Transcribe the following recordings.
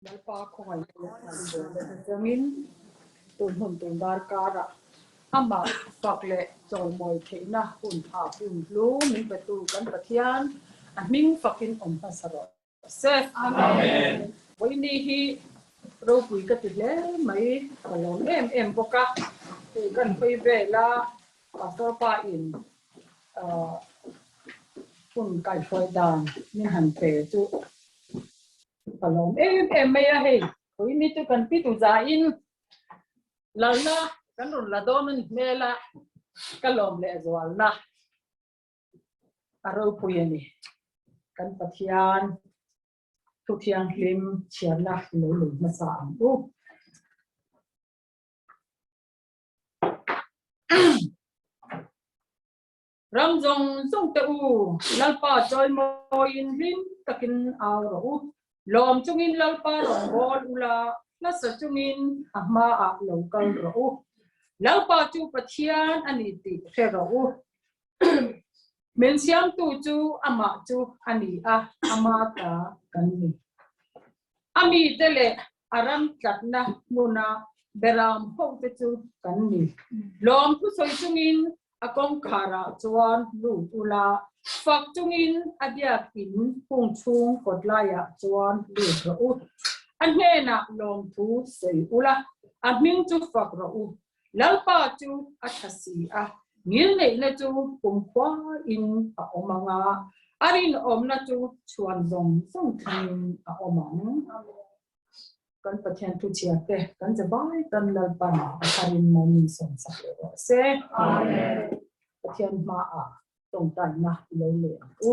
Lalpa khawngaih leh rawngbawlna atangin tun hun tun darkarah amah fak leh chawimawi theihna hun tha hun hlu min petu kan Pathian a hming fakin awm hmasa rawh se. Amen. Vawiini hi ropui ka ti hle mai, ka lawm em em bawk a. Hei kan hawi vela Pastor pa in hun kaihhruai dan min han pe chu Ka lawm em em mai a hei, Khuini chu kan pi tu zain lalna kan rawn la dawn a ni hmel a, ka lawm leh zualna a ropui a ni. Kan Pathian thu thianghlim chhiarna i lo lei hmasa ang u. Ram zawng zawng te u, Lalpa chawimawiin hlim takin au rawh u. Lawm chungin Lalpa rawngbâwl ula, hlasa chungin a hmaah lo kal rawh u. Lalpa chu Pathian a ni tih hre rawh u. Min siamtu chu amah chu a ni a, ama ta kan ni. A mite leh a ram tlatna hmuna beram hote chu kan ni. Lawmthu sawi chungin a kawngkharah chuan lut ula, fak chungin a biakin hung chhung kawt laiah chuan lut rawh u. A hnenah lawmthu sawi ula, a hming chu fak rawh u. Lalpa chu a tha si a, ngilneihna chu kumkhuain a awm ang a, a rinawmna chu chhuan zawng zawng thlengin a awm ang. Kan Pathian thuchhia te kan che vai tan Lalpan a tharin mai min sawm sak leh rawh se. Amen. Pathian hmaah tawngtaina i lo leh ang u.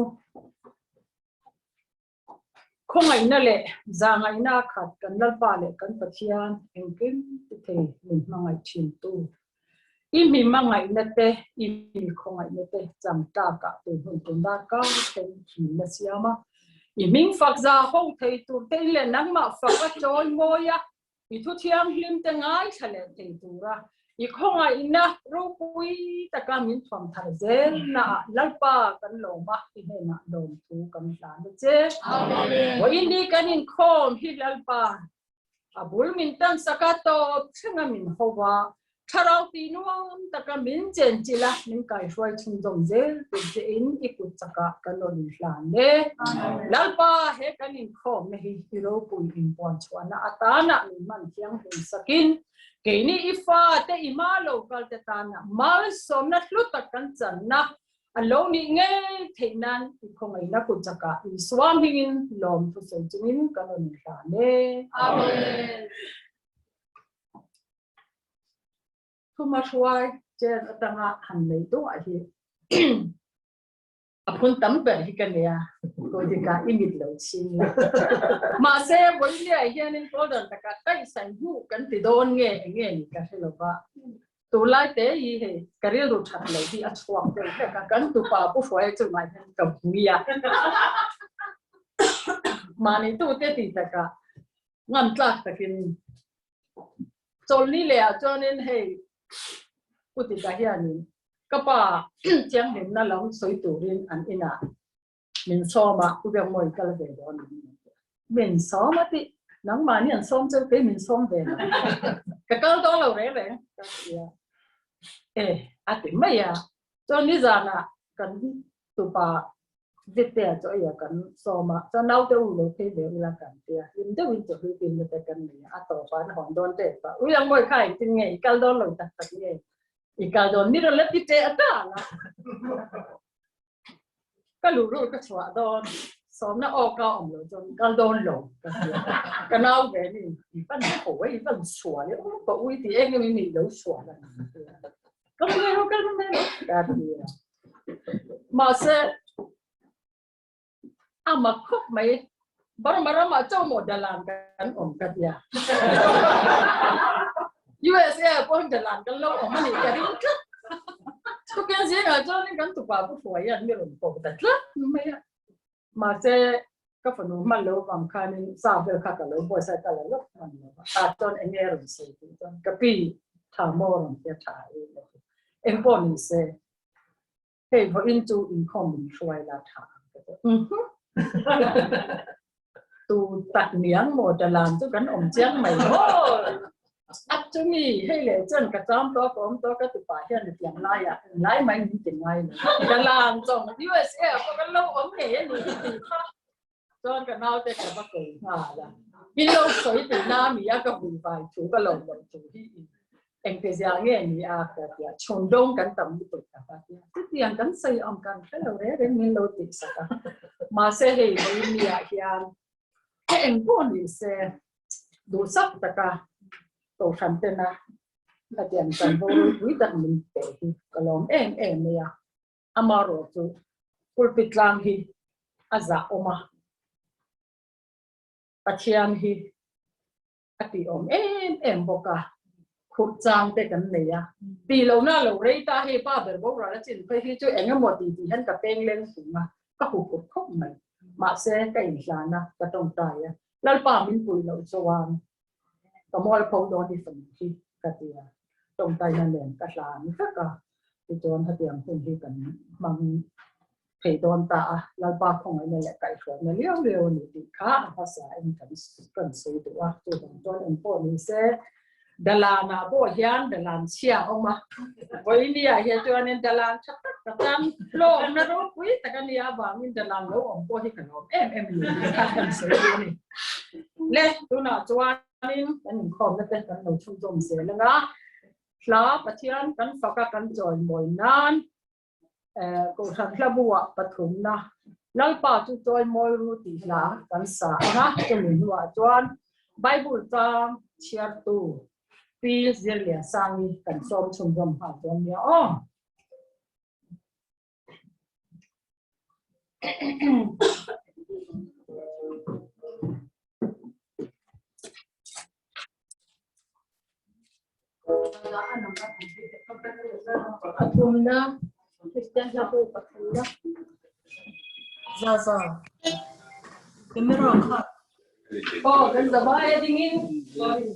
Khawngaihna leh zahngaihna khat kan Lalpa leh kan Pathian engkim ti thei min hmangaih thin tu. I mi hmangaihna te, i mi khawngaihna te chang tlakah tun hun tun dar kar thleng min la siam a. I hming fak za ho thei tur te in leh nangmah fak a chawi mawi a, i thu thianghlim te ngaithla leh thei tura i khawngaihna ropui taka min thuam thar zel naah Lalpa kan lawm a, i hnenah lawmthu kan hlan a che. Vawiin kan inkhawm hi Lalpa A bul min tan sak a, tawp thlenga min ho a, thlarau tih nuam taka min chenchilh a, min kaihruai chhunzawm zel tur che in i kut chakah kan rawn inhlan e. Lalpa, he kan inkhawmna hi i ropui inpuan chhuahna atana min hman thianghlim sakin, keini i fate i hma lo kalte tana malsawmna hlu tak kan channa A lo nih ngei theih nan i khawngaihna kut chakah Isua hmingin lawm thusawi chungin ka rawn inhlan e. Amen. Thuma hruai chair atanga han nei duah hi a phun tam ber hi ka nia Godika i mit lo chhin la. Mahse vawilia hianin golden taka kaihsaih hmuh kan ti dawn nge enge ni ka hre lova. Tunlai te hi hei ka rilru that lo hi a chhuak deuh hlek a, kan tupa Pu Hruaia chu ngai hian ka vui a. Mahni tute tih takah ngam tlak takin chawlhni leh ah chuanin hei Pu Tika hianin ka pa thianghlimna lam sawi turin an inah Min sawm a, Pu Biakmawi kal ve dawn a ni. Min sawm a tih, nangmahni an sawm cheu kei min sawm ve lo. Ka kal dawn lo reng reng ka ti a. E, a ti mai a. Chuan nizanah kan tupa Vitea chu eia kan sawm a, chuan naute u lo phei ve ula kan ti a. Hlim deuhin chu hlui pin te kan nei a, a tawpah an hawn dawn tep a. Ui ang mawi kha engtin nge i kal dawn lo tak tak nge i kal dawn ni rawn la ti teh a ta la. Ka luh rul ka chhuah dawn, sawmna aw ka awm lo chuan kal dawn lo ka ti a. Ka nau ve ni, i van ho e, i van sual e, aw ka ui ti eng eng in i lo sual a ni ti a. Ka hmu lo, ka hmu lo ka ti a. Mahse, a mak khawp mai, Burma ramah chauh maw dalan kan awm ka ti a. USA ah pawh dalan kan lo awm a nih ka ring tlat. Chukian zingah chuanin kan tupa pu hruai hian mi rawn ko ta tlat mai a. Mahse, ka fanu hman lo vang khanin sa vel kha ka lo buaisai ta lo lawk hman lo va. Tah chuan eng nge rawn sawi tih chuan ka pi tha maw rawn tia tha e lo. Eng pawh ni se. Hei vawiin chu inkhawm min hruai la tha ang ka ti. Tu tak niang maw dalan chu kan awm chiang mai maw? A chumi hei leh chuan ka cham tawh ka awm tawh ka tupa hian a tiang laiah englai mai min ti ngai lo. Dalan zawng USA ah pawh kan lo awm ngei a ni hi tih kha chuan ka naute ka va ko nghal a. In lo sawi tih na mi a ka vui vai thu ka lo lo thu hi in engte zia nge ni a ka ti a, chhun dawng kan tam lutuk ka va ti a. Chutiang kan sawi awm kan hre lo reng reng min lo tih sak a. Mahse hei vawiin mi ah hian eng pawh ni se duhsak taka Kohhran tena hetiang chanvo ropui tak min pe hi ka lawm em em mai a. Amaherawhchu pulpit tlang hi a zah awm a, Pathian hi a tih awm em em bawk a, khurh chang te kan nei a, tih lohna a lo rei ta hei pa ber boral a chin phei hi chu eng emaw ti tih hian ka peng leng sung a, ka huphurh khawp mai. Mahse ka inhlan a, ka tawngtai a, Lalpa min pui loh chuan ka mualpho dawn i fanu hi ka ti a, tawngtaina nen ka hlan vek a, tichuan hetiang hun hi kan hmang thei dawn ta a, Lalpa khawngaihna leh kaihhruaina liau liau a ni tih kha a hmasa in kan kan sawi duh a, chuvang chuan eng pawh ni se Dalan ah pawh hian dalan chhia a awm a, vawinia hian chuanin dalan tha tak tak tan hlawkna ropui tak a nia avangin dalan lo awm pawh hi ka lawm em em ni tih kha kan sawi duh a ni. Le tunah chuanin kan inkhawmna te kan lo chhunzawm zel ang a, hla Pathian kan fak a kan chawimawi nan Kohhran hlabuah pathumna Lalpa chu chawimawi ru tih hla kan sa ang a, chumi hnuah chuan Bible chang chhiartu Pi Zirliansangi kan sawm chhunzawm nghal dawn nia aw. Pathumna Kristian hla pawh pathumna. Za za. Camera kha. Oh, kan zavai a dingin. Sorry.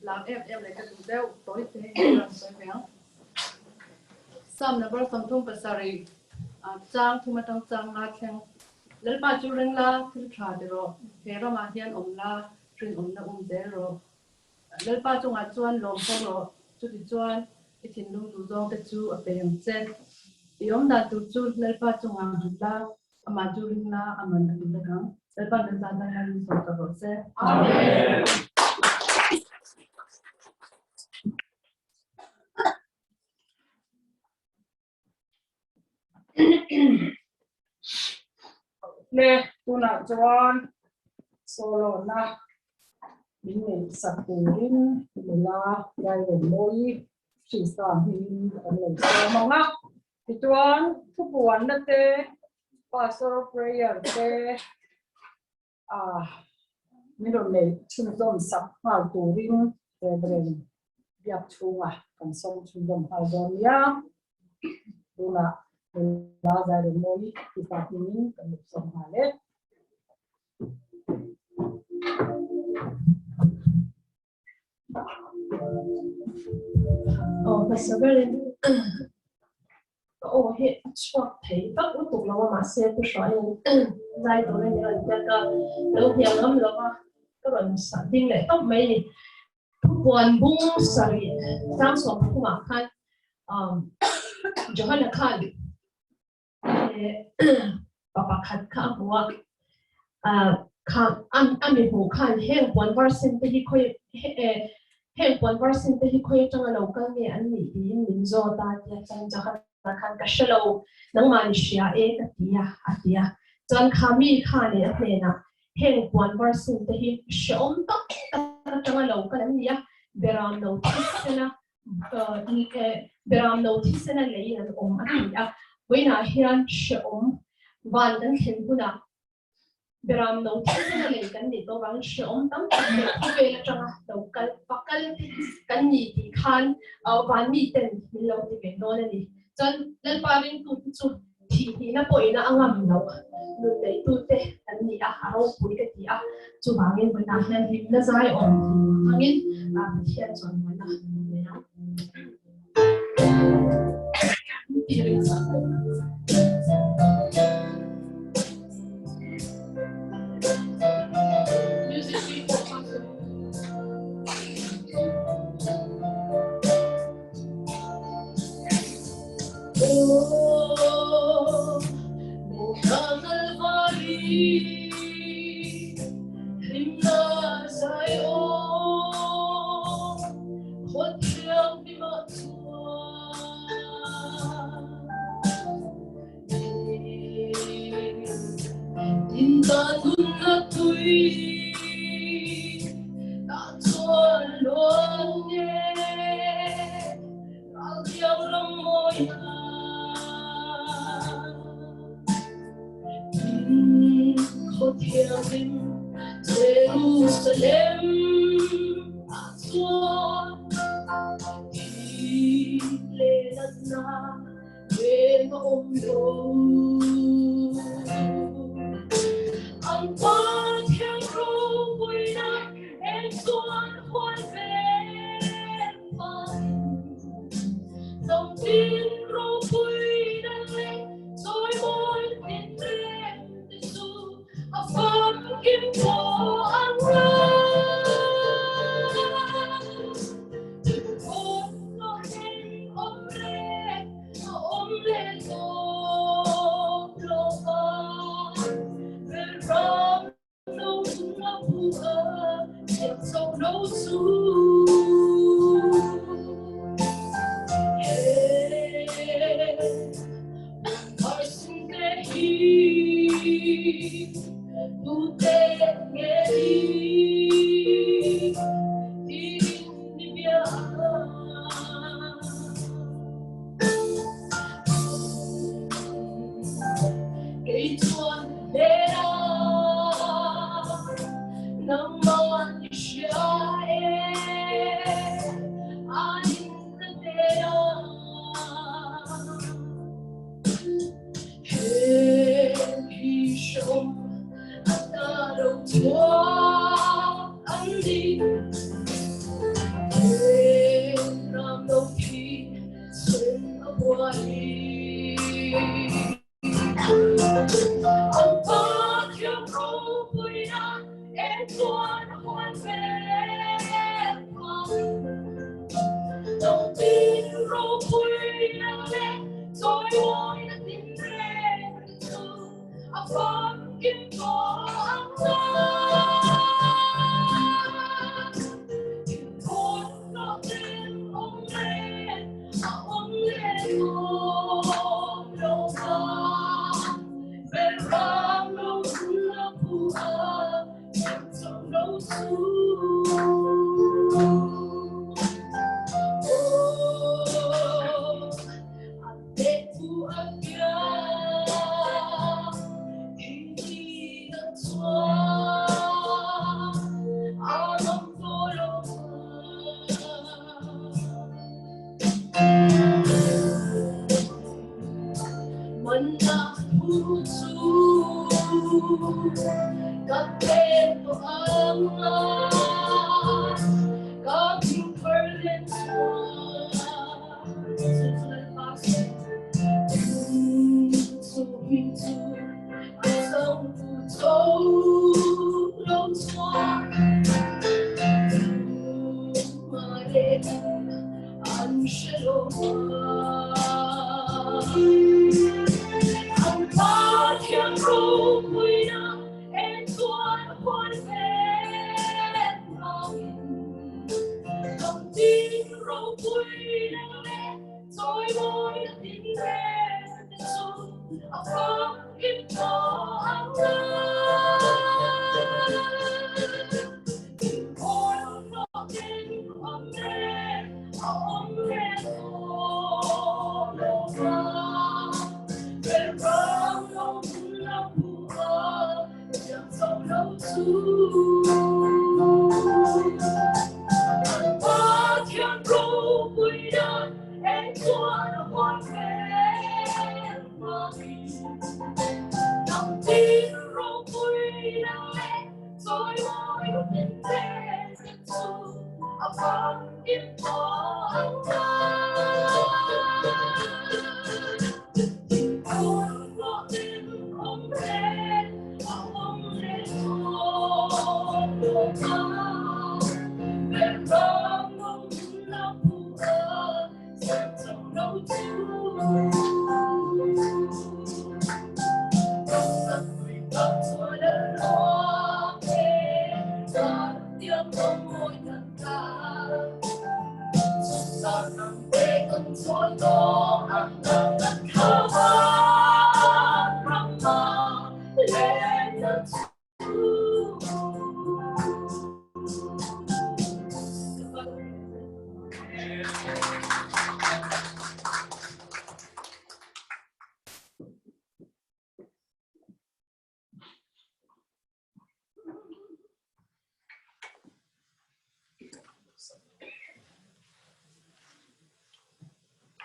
Lam em em leh ka duh deuh tawi te hi rawn sawi ve ang. Psalm number 37 chang thum atang chang nga thleng Lalpa chu ring la thil tha ti rawh he ramah hian awm la rinawmna um zel rawh. Lalpa chungah chuan lawm fo rawh chuti chuan i thinlung duh zawng te chu a pe ang che. I awm dan tur chu Lalpa chungah nghat la Amah chu ring la a man a ti vek ang. Lalpan kan zat dan hian min sawm ta rawh se. Amen. Le tunah chuan solo na min neih sak turin nula Lalremawii Krista hmingin kan lo sawm ang a. Tichuan thupuanna te, pastoral prayer te ah min rawn neih chhunzawm sak nghal turin Reverend Biakchhunga kan sawm chhunzawm nghal dawn nia. Tunah nula Zairemawii Krista hmingin kan lo sawm nghal e. Aw hmasa berin ka aw hi a chhuak thei vak lutuk lo a mahse pu Hruaiin zai tur a ni rawn tia ka lo hniam ngam lo va ka rawn sah ding leh tawp mai a ni. Thupuan bung sarih tlangsawm pathumah khan Johana khan pa pakhat kha a hmu a, kha a mi hmuh khan heng puan var sen te hi khawi heng puan var sen te hi khawi atanga lo kal nge an nih tiin min zawt a tia chuan Johana khan ka hre lo nangmah ni hria e ka ti a a ti a chuan kha mi khan a hnenah heng puan var sen te hi hrehawm tak tak atanga lo kal an ni a beram lo thisen a Beram lo thisen a leiin an awm a ti a, vawiinah hian hrehawm van kan thlen hunah beram lo thisen a lei kan nih tawh avangin hrehawm tam tak leh khawvel atanga lo kal va kal te kan ni tih khan van miten min lo ti ve dawn a ni. Chuan Lalpa ringtute chu Thih hnihna pawhin a ngam loh nun neihtute an ni a, a ropui ka ti a. Chuvangin vawiinah hian hlimna zai awm thei tur hmangin Pathian chuan mawina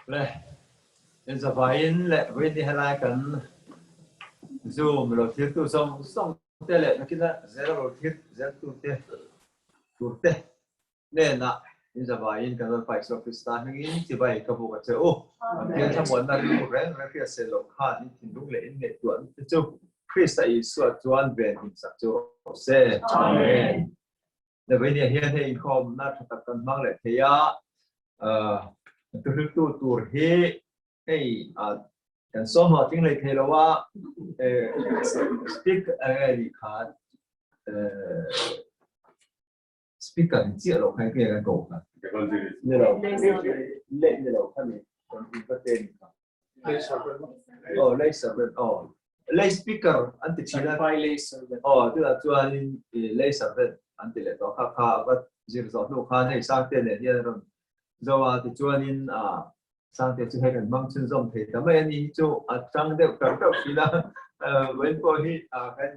Le inzavaiin leh vawiin ni helai kan Zoom lo thirtu zawng zawng te leh nakina zel lo thir zel tu te tur te hnenah inzavaiin kan Lalpa Isua Krista hmingin chibai ka buk a che u. Pathian thlamuanna rilru reng reng hriat sel loh khan in thinlung leh in ngaihtuahna te chu Krista Isua chuan ven himsak chu awm se. Amen. Levenia hian hei inkhawmna tha tak kan hmang leh thei a, thuhriltu tur hi hei kan sawm hlawh tling leh thei lo a, speak nih khan speaker ni chiah loh khan nge kan ko kha? Ni lo, leh ni lo kha ni, kan in va te ni kha. Oh, lei servant, oh. Lei speaker an ti thin a. Lei servant. Oh, chutah chuanin lei servant an ti leh tawh kha kha va zir zawh hnu khan hei Sangte nen hian a rawn zo a, tichuanin Sangte chu hei kan hmang chhunzawm thei ta mai a ni hi chu a tang deuh karh karh thin a. Vawiin pawh hi kan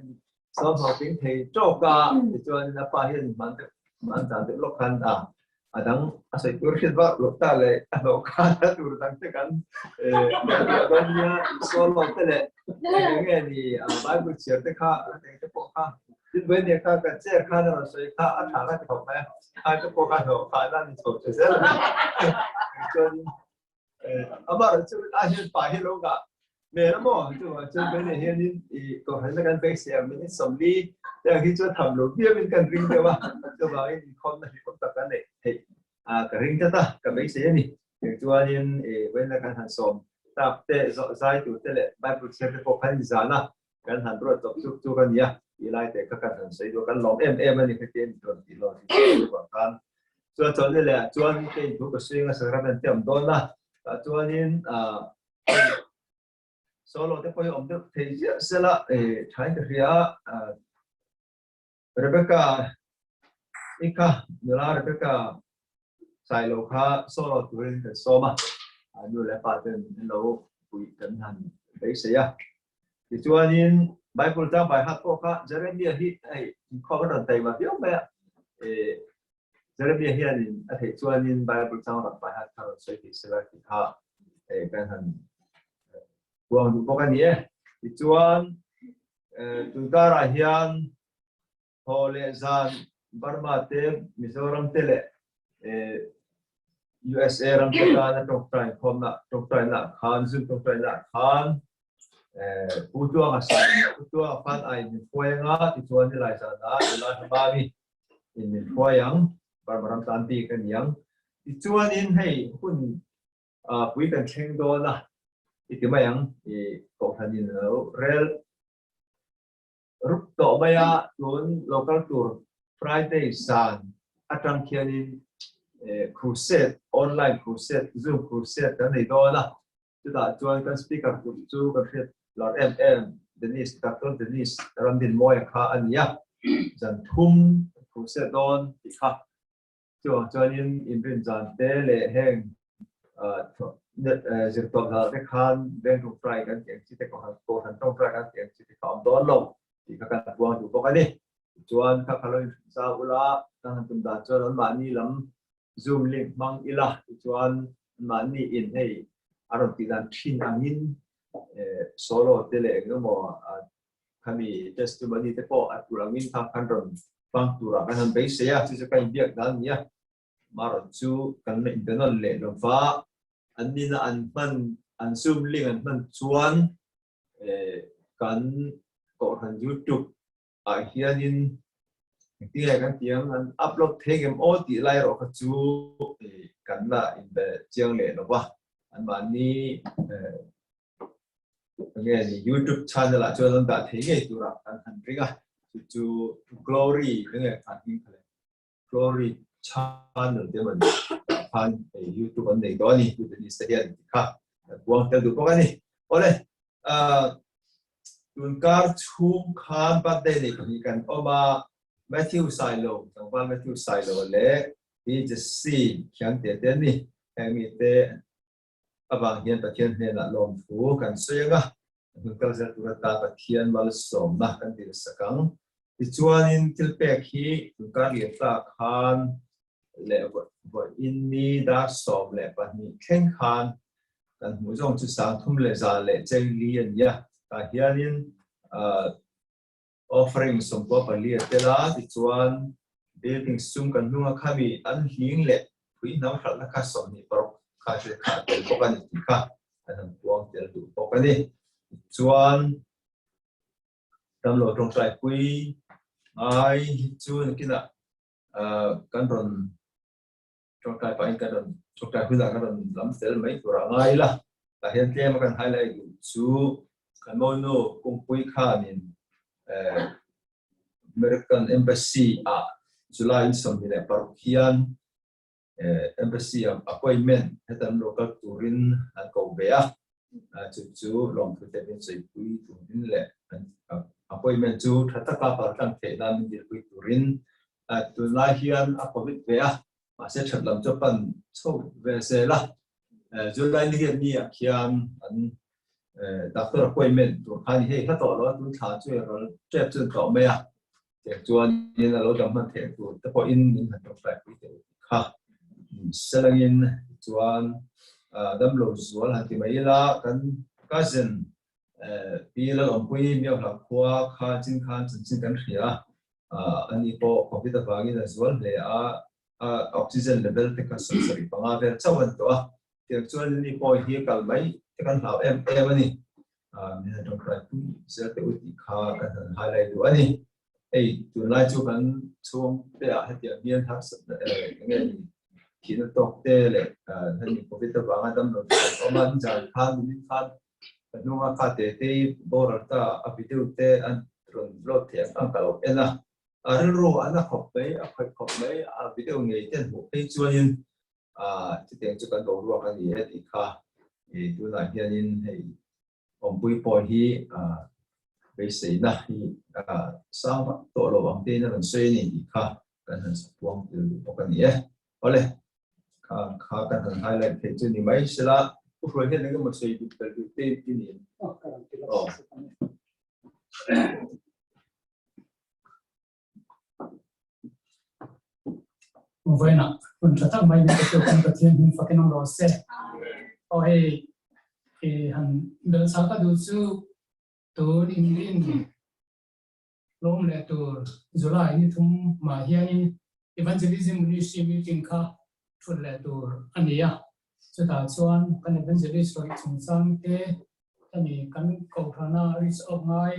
sawm hlawhtling thei tawk a, tichuanin a pa hian hman deuh hman dan deuh lawk khan a a dang a sawi tur hriat vak loh ta leh a hlawh khan a tur dang te kan dawn nia solo te leh eng nge ni Bible chhiar te kha eng te pawh kha tin vawi nia kha kan chair khan a rawn sawi kha a tha ka ti khawp mai a kha te pawh kha hlawh kha na ni chho che zel a ni chuan Amaherawhchu chu a hian pa hi lo ngah hmel a maw? Chuvang chuan Bena hianin i kohhranna kan beisei ang minute 40 te ang hi chu a tham lo viauin kan ring deuh a, chuvangin inkhawmna hlimawm tak a neih theih ka ring tlat a, ka beisei a ni. Chuanin i Bena kan han sawm tak te, zai tur te leh Bible chhiar te pawh khan inzan a, kan han ruat chawp chuk chuk a ni a, ti lai te kha kan han sawi duh a, kan lawm em em a ni kha tia rawn tih lo chuvang khan chuan chuan ni leh ah chuan kei thu ka swing a sacrament te awm dawn a, tah chuanin ah solo te pawh hi awm deuh thei ziah sela thain ka hria a, Rebecca i kha nula Rebecca Sailo kha solo turin kan sawm a, nu leh pa ten an lo puih kan han beisei a. Tichuanin Bible tang bai hat pawh kha Jeremiah hi hei inkhawm a rawn taima viau mai a, Jeremiah hianin a theih chuanin Bible tang rawn bai hat kha rawn sawi thei sela tih kha kan han buang duh bawk a ni e. Tichuan tunkarah hian Thaw leh zan Burma te, Mizoram te leh USA ram te tana tawngtai khawmna, tawngtaina khan, Zoom tawngtaina khan Pu Tuanga sai, Pu Tuanga khan a in min hruai anga tichuan nilai zanah nula Hmami in min hruai ang, Burma ram tan bik a ni ang. Tichuanin hei hun pui kan thleng dawn a, i ti mai ang, i kohhranin a lo rel Rup tawh mai a, tun local tur Friday zan atang khianin crusade, online crusade, zoom crusade kan nei dawn a, chutah chuan kan speaker tur chu kan hriat lar em em Dennis, Doctor Dennis Ramdinmawia kha a ni a, zan thum crusade dawn tih kha. Chuvang chuanin inrin zan te leh heng zirtawp zan te khan bank tawngtai kan tih ang chi te kohhran tawngtai kan tih ang chi te kha a awm dawn lo tih kha kan puang duh bawk a ni. Tichuan kha kha lo inhrilh zau ula, kan han tum dan chuan anmahni lam zoom link hmang ila tichuan anmahni in hei a rawn tih dan thin angin solo te leh eng emaw Khami testimony te pawh a tur angin kha kan rawn hmang turah kan han beisei a, chu chu ka inbiak dan a ni a. Marawh chu kan la inbe nawn leh lo va, an nina an hman, an zoom link an hman chuan kan kohhran youtube ah hianin engtin nge kan tih ang, an upload thei ngem aw tih lai erawh kha chu kan la inbe chiang leh lo va, anmahni Enge ni YouTube channel ah chuan an dah thei ngei turah kan han ring a, chu chu Glory enge khan hming kha le Glory channel te emaw ni khan hei YouTube an nei tawh a ni Pu Dennis te hian tih kha kan puang tel duh bawk a ni. Awle tunkar chhung khan birthday nei pahnih kan awm a, Matthew Sailo tlangval Matthew Sailo leh Pi Jesse Khiangte te an ni. Heng mite avang hian Pathian hnenah lawmthu kan sawi ang a, hun kal zel tur atan Pathian malsawmna kan dilsak ang. Tichuanin thil pek hi tunkar lian ta khan leh vawiin ni dar 12 thleng khan. Kan hmuh zawng chu 3100 leh cheng li a ni a. Tah hianin offering 14 a tel a, tichuan building sum kan hnunga khami an hling leh phui hnam hralhna kha 26 kha hriat kha a tel bawk a ni tih kha kan han puang tel duh bawk a ni. Tichuan damlo tawngtai pui ngai hi chu nakinah kan rawn tawngtai pahin kan rawn tawngtai hunah kan rawn lam fel mai tur a ngai la. Tah hian tlem a kan highlight duh chu kan monu Kungpui khanin American Embassy ah July 26 hian Embassy ah appointment heta an lo kal turin an ko ve a, chu chu lawmthu te min sawipui turin leh appointment chu tha taka paltlang theih nan min dilpui turin tunlai hian a covid ve a, mahse that lam chu a pan chho ve zel a. July ni hian ni ah khian an doctor appointment tur kha a ni hei hla tawh lo a, tun thla chu ral tep chu an tlawh mai a. Tiang chuanin a lo dam hman theih tur te pawhin min han tawngtai pui teh u tih kha selangin tichuan damlo zual han ti mai ila kan cousin Pi Lalawmpui Miauhla khua kha chin khan chanchin kan hria a, ani pawh covid avangin a zual hle a, oxygen level te kha 75 vel chauh a ni tawh a, tiang chuan ani pawh hi kal mai te kan hlau em em a ni. Min han tawngtai pui zel teh u tih kha kan han highlight duh a ni. Hei tunlai chu kan chhung te ah hetiang hian harsatna eng nge ni thihna tawk te leh hemi covid avanga damlo te an awm a, nizan khan nimin khan ka hnunga kha te te hi boral ta a video te an rawn load thei ang ang ka lo en a, a rilru an a khawp mai a khawih khawp mai a video ngei te an hmuh phei chuanin chutiang chu kan boruak a ni e tih kha tunah hianin hei awmpui pawh hi beiseina hi sang vak tawh lo ang tein a rawn sawi a ni tih kha kan han puang tel duh bawk a ni e. Awle, kha kha kan han highlight theih chu ni mai sela, Pu Hruai hian engemaw sawi duh tel duh te i ni em? Aw. Vawiinah hun tha tak mai min pe kan Pathian hming fakin awm rawh se. Aw hei i han belh chak a duh chu tun in lawm leh tur July ni thum mah hianin Evangelism Ministry meeting kha thut leh tur a ni a. Chutah chuan kan evangelist rawih chungchang te hemi kan kohhrana reach out ngai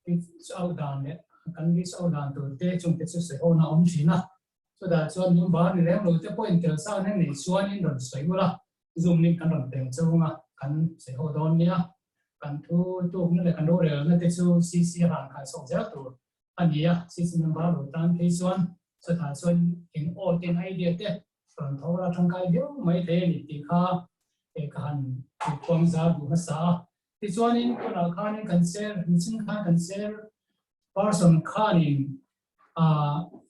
reach out dan leh kan reach out dan tur te chungte chu sawi hona a awm thin a. Chutah chuan number ni lem lo te pawhin tel sa nen nei chuanin rawn sawi ula, Zoom link kan rawn peng chhung a, kan sawi ho dawn nia. Kan thu tukna leh kan rorelna te chu CC a hlan khai chhawk zel tur a ni a, CC member lo tan phei chuan chutah chuan eng aw ten idea te rawn tho la tangkai viau mai thei a ni tih kha ka han puang zar duh hmasa a. Tichuanin tunah khanin kan chair, mihring khan kan chair person khanin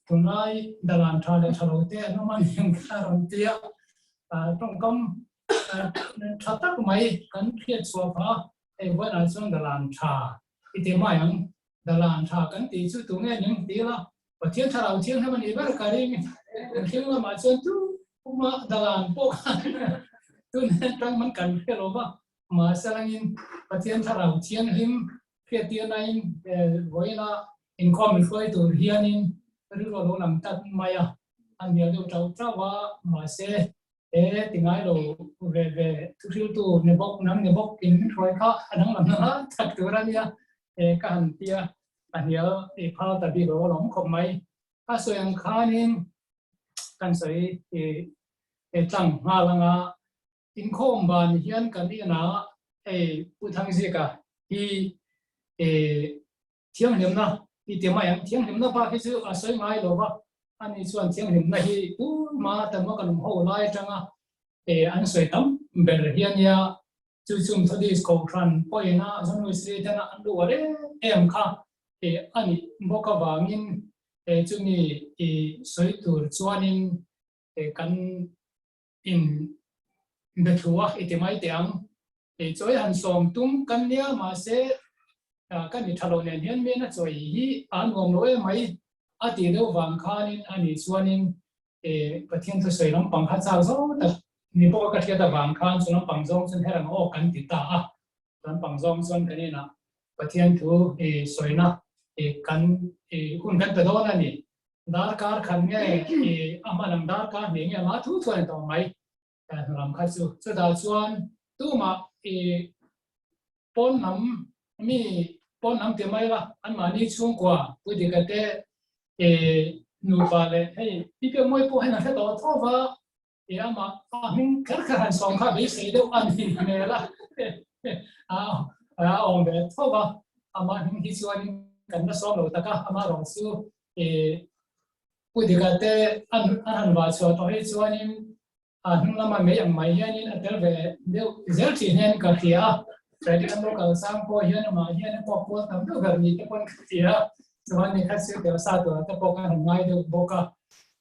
tunlai dalan tha leh tha lo te an awm a ni ang kha a rawn ti a, tawngkam tha tak mai kan hriat chhuah phah a, hei vawiinah chuan dalan tha i ti mai ang. Dalan tha kan tih chu tunge ning ti ila, Pathian thlarau thianghlim a nih ber ka ring. Mihring lamah chuan tu puma dalan pawh khan tun atang man kan hre lo va, mahse langin Pathian thlarau thianghlim hriattirnain vawiina inkhawm min hruai tur hianin rilru a lo lang tak mai a, a hnial deuh tauh tauh a, mahse he ti ngai lo ve ve thuhriltu ni bawk nang ni bawk in min hruai kha a danglam nasa tak tur a nia ka han ti a, a hnial i phal ta bik lo alawm khawp mai. A sawi ang khanin kan sawi i tlang nghal anga inkhawm ban hian kan inah hei Pu Thangzika hi Thianghlimna i ti mai ang. Thianghlimna bak hi chu a sawi ngai lo va, ani chuan thianghlimna hi tuma tama kan awm ho lai atanga an sawi tam ber hi a nia. Chu chu Methodist Kohhran pawhina John Wesley tena an luh reng em kha a nih bawk avangin chumi i sawi tur chuanin kan in be thu a i ti mai teh ang. Chawi han sawm tum kan nia mahse ka ni tha lo nen hian mena chawi hi a nuam lo em mai a tih deuh vang khanin a nih chuanin Pathian thusawi lampang kha chak zo tak Ni pawh ka hriat avang khan chu lampang zawng chuan herang aw kan ti ta a. Lampang zawng chuan kan inah Pathian thu i sawina i kan i hun kan pe dawn a ni. Darkar khat nge i a hman ang darkar hnih nge ama thu thu a ni tawh mai hnu lam kha chu. Chutah chuan tumah i pawn lam mi pawn lam ti mai la anmahni chhungkua Puidika te i nupa leh hei Pi Piakmawi pawh hian a hre tawh tho va E amah a hming kher kher han sawm kha beisei deuh a ni hmel a, a awm ve tho va, amah hming hi chuanin kan la sawm lo tak a, amah erawh chu e Pu Dika te an han vah chhuah tawh hi chuanin a hnung lama mei ang mai hianin a tel ve deuh zel thin hian ka hria a, Freddy an lo kal sang pawh hian amah hian a pawk kual tam deuh ber ni te pawn ka hria a, chuan ni khat chu tel sa tur te pawh kan han ngai deuh bawk a.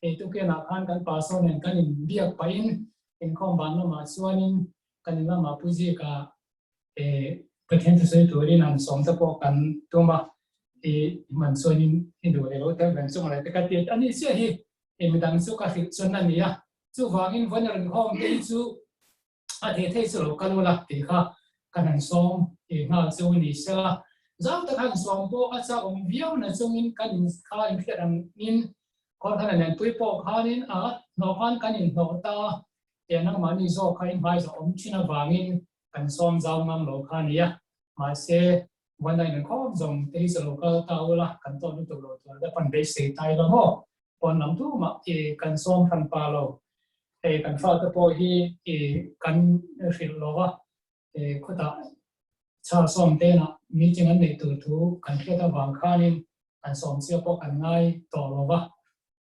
Hei tukianah khan kan pastor nen kan inbiak pahin inkhawm ban lamah chuanin kan in lamah Pu Zika Pathian thusawi turin han sawm te pawh kan tum a, i hman chuanin i duh leh lo tel reng chu mawle te ka ti a ni chiah hi midang chu ka hrilh chuan a ni a, chuvangin vawiin inkhawm te hi chu a thei thei chu lo kal ula tih kha kan han sawm nghal chu ni sela. Zau tak han sawm pawh a chak awm viau na chungin kan in kha inhriat angin khawl khan a lianpui pawh khanin a hnawh khan kan inhnawh ta a, tiang nangmahni zawk kha inhmai zawh awm thin avangin kan sawm zau ngam lo kha a ni a. Mahse, vawiin a inkhawm zawng te hi chu lo kal ta ula kan tawt lutuk lo tur te pawn beisei ta ila maw? Pawn lam tumah i kan sawm hran pa lo. Hei kan fate pawh hi i kan hrilh lo va, khawtah chhar sawm tenah meeting an neih tur thu kan hriat avang khanin kan sawm chiah pawh kan ngai tawh lo va,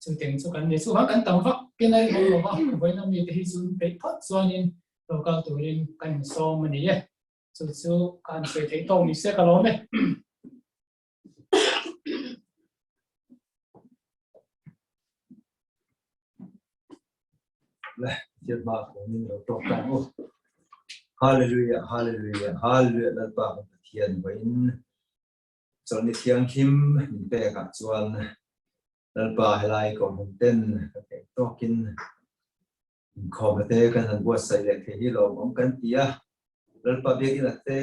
chuteng chu kan nei. Chuvang kan tam vak ken a rinawm lo va, vawiin ami te hi chu peih phawt chuanin lo kal turin kan insawm a ni e. Chu chu ka han sawi theih tawk ni se ka lawm e. Le, thil hma kawngin lo tawk ta ang u. Hallelujah, hallelujah, hallelujah Lalpa kan Pathian vawiin chawlhni thianghlim min pekah chuan Lalpa helai kohhran ten ka theih tawkin Inkhawmna te kan han buatsaih leh thei hi lawmawm kan ti a, Lalpa biakina te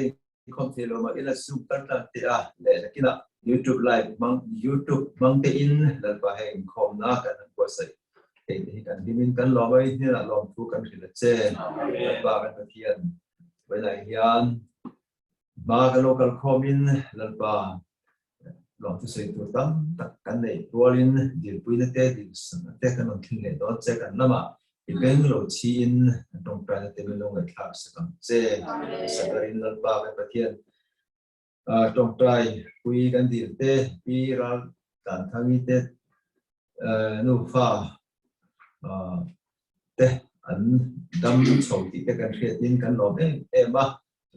inkhawm thei lo mah ila Zoom kal tlang te a leh nakinah YouTube live hmang YouTube hmang tein Lalpa heng inkhawmna kan han buatsaih thei te hi kan hlimin kan lawm a, i hnenah lawmthu kan hrilh a che. Lalpa kan Pathian vawiinah hian hma kan lo kal khawmin Lalpa Lawmthu sawi tur tam tak kan neih rualin dilpuina te, dilsana te kan rawn thleng leh dawn che. Kan lamah i beng lo chhiin kan tawngtaina te min lo ngaihthlak sak ang che. Sakarin Lalpa kan Pathian tawngtai pui kan dil te, Pi Ral Tanthangi te nufa te an dam chho tih te kan hriatin kan lawm em em a.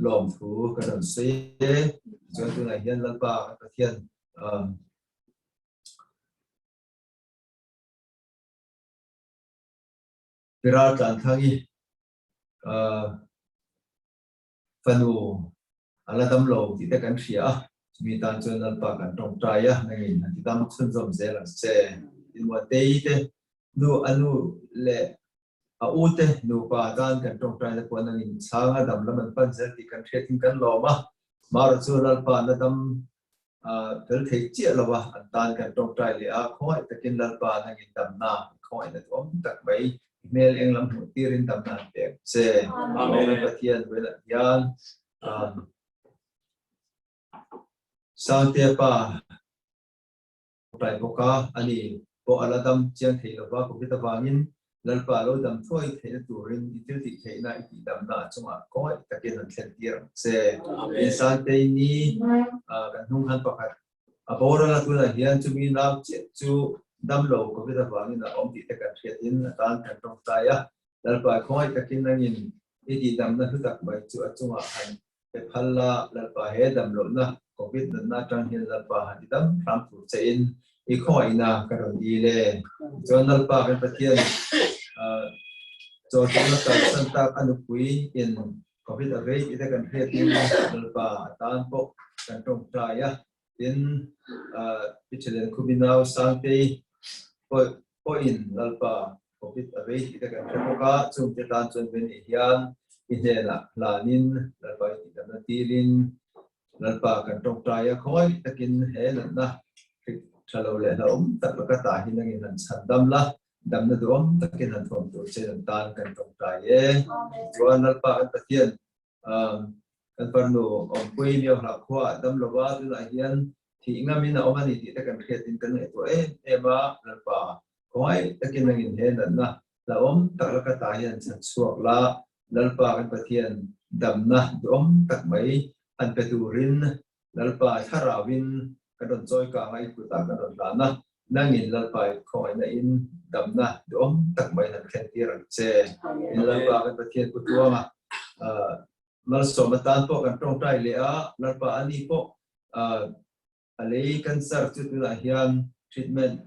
Lawmthu kan rawn sawi e. Tichuan tunah hian Lalpa kan Pathian Piral Tlanthangi fanu a la dam lo tih te kan hria a, chumi tan chuan Lalpa kan tawngtai a, nangin han ti dam chhunzawm zel ang che. Inmuantei te nu a nu leh A u te nupa tan kan tawngtaina pawh nang in chhang a dam lam an pan zel tih kan hriat in kan lawm a, Mara chu Lalpa na dam fel thei chiah lo a, an tan kan tawngtai leh a, khawngaih takin Lalpa nang in damna i khawngaihna chu awm tak mai, i hmel eng lam hmuh tirin damna an pek che. Amen. Pathian velah hian Sangtea pa Tlai bawk a, ani pawh a la dam chiang thei lova, Covid avangin Lalpa lo dam thuai theihna turin i thil tih theihna i tihdamna a chungah kawnghaih takin an thlen tir ang che. Insantei ni kan hnung han pakhat a boral a tunah hian chumi nau chiah chu dam lo Covid avangin a awm tih te kan hriatin a tan kan tawngtai a, Lalpa khawngaih takin nangin i tihdamna hlu tak mai chu a chungah han Pe phal la, Lalpa he dam lohna Covid natna atang hian Lalpa han ti dam hram tur che in i khawngaihna ka rawn dil e. Tichuan Lalpa kan Pathian chaw tumna kalsan tak a nupui in Covid a vei tih te kan hriat in Lalpa a tan pawh kan tawngtai a. Tin, Pi Thelen Khubinau Sangtei pawhin Lalpa. Covid a vei tih te kan hre bawk a, chungte tan chuan ve nih hian i hnenah hlanin Lalpa i tihdamna tilin Lalpa kan tawngtai a, khawngaih takin he natna hrik tha lo leh hlauhawm tak laka tah hi nangin han chhan dam la, damna duhawm takin han thuam tur che an tan kan tawngtai e. Chuan Lalpa kan Pathian kan farnu awmpui miau hlah khua ah dam lova tunah hian thih ngamin a awm a ni tih te kan hriatin kan ngaihtuah em em a, Lalpa khawngaih takin nangin he natna hlauhawm tak laka tah hian chhan chhuak la, Lalpa kan Pathian damna duhawm tak mai han pe turin Lalpa thlarauin kan rawn chawi kang a, i kutah kan rawn hlan a, nangin Lalpa i khawngaihna in damna duhawm tak mai han thlen tir ang che. In Lalpa kan Pathian pu tuanga malsawm atan pawh kan tawngtai leh a, Lalpa ani pawh a lei cancer chu tunah hian treatment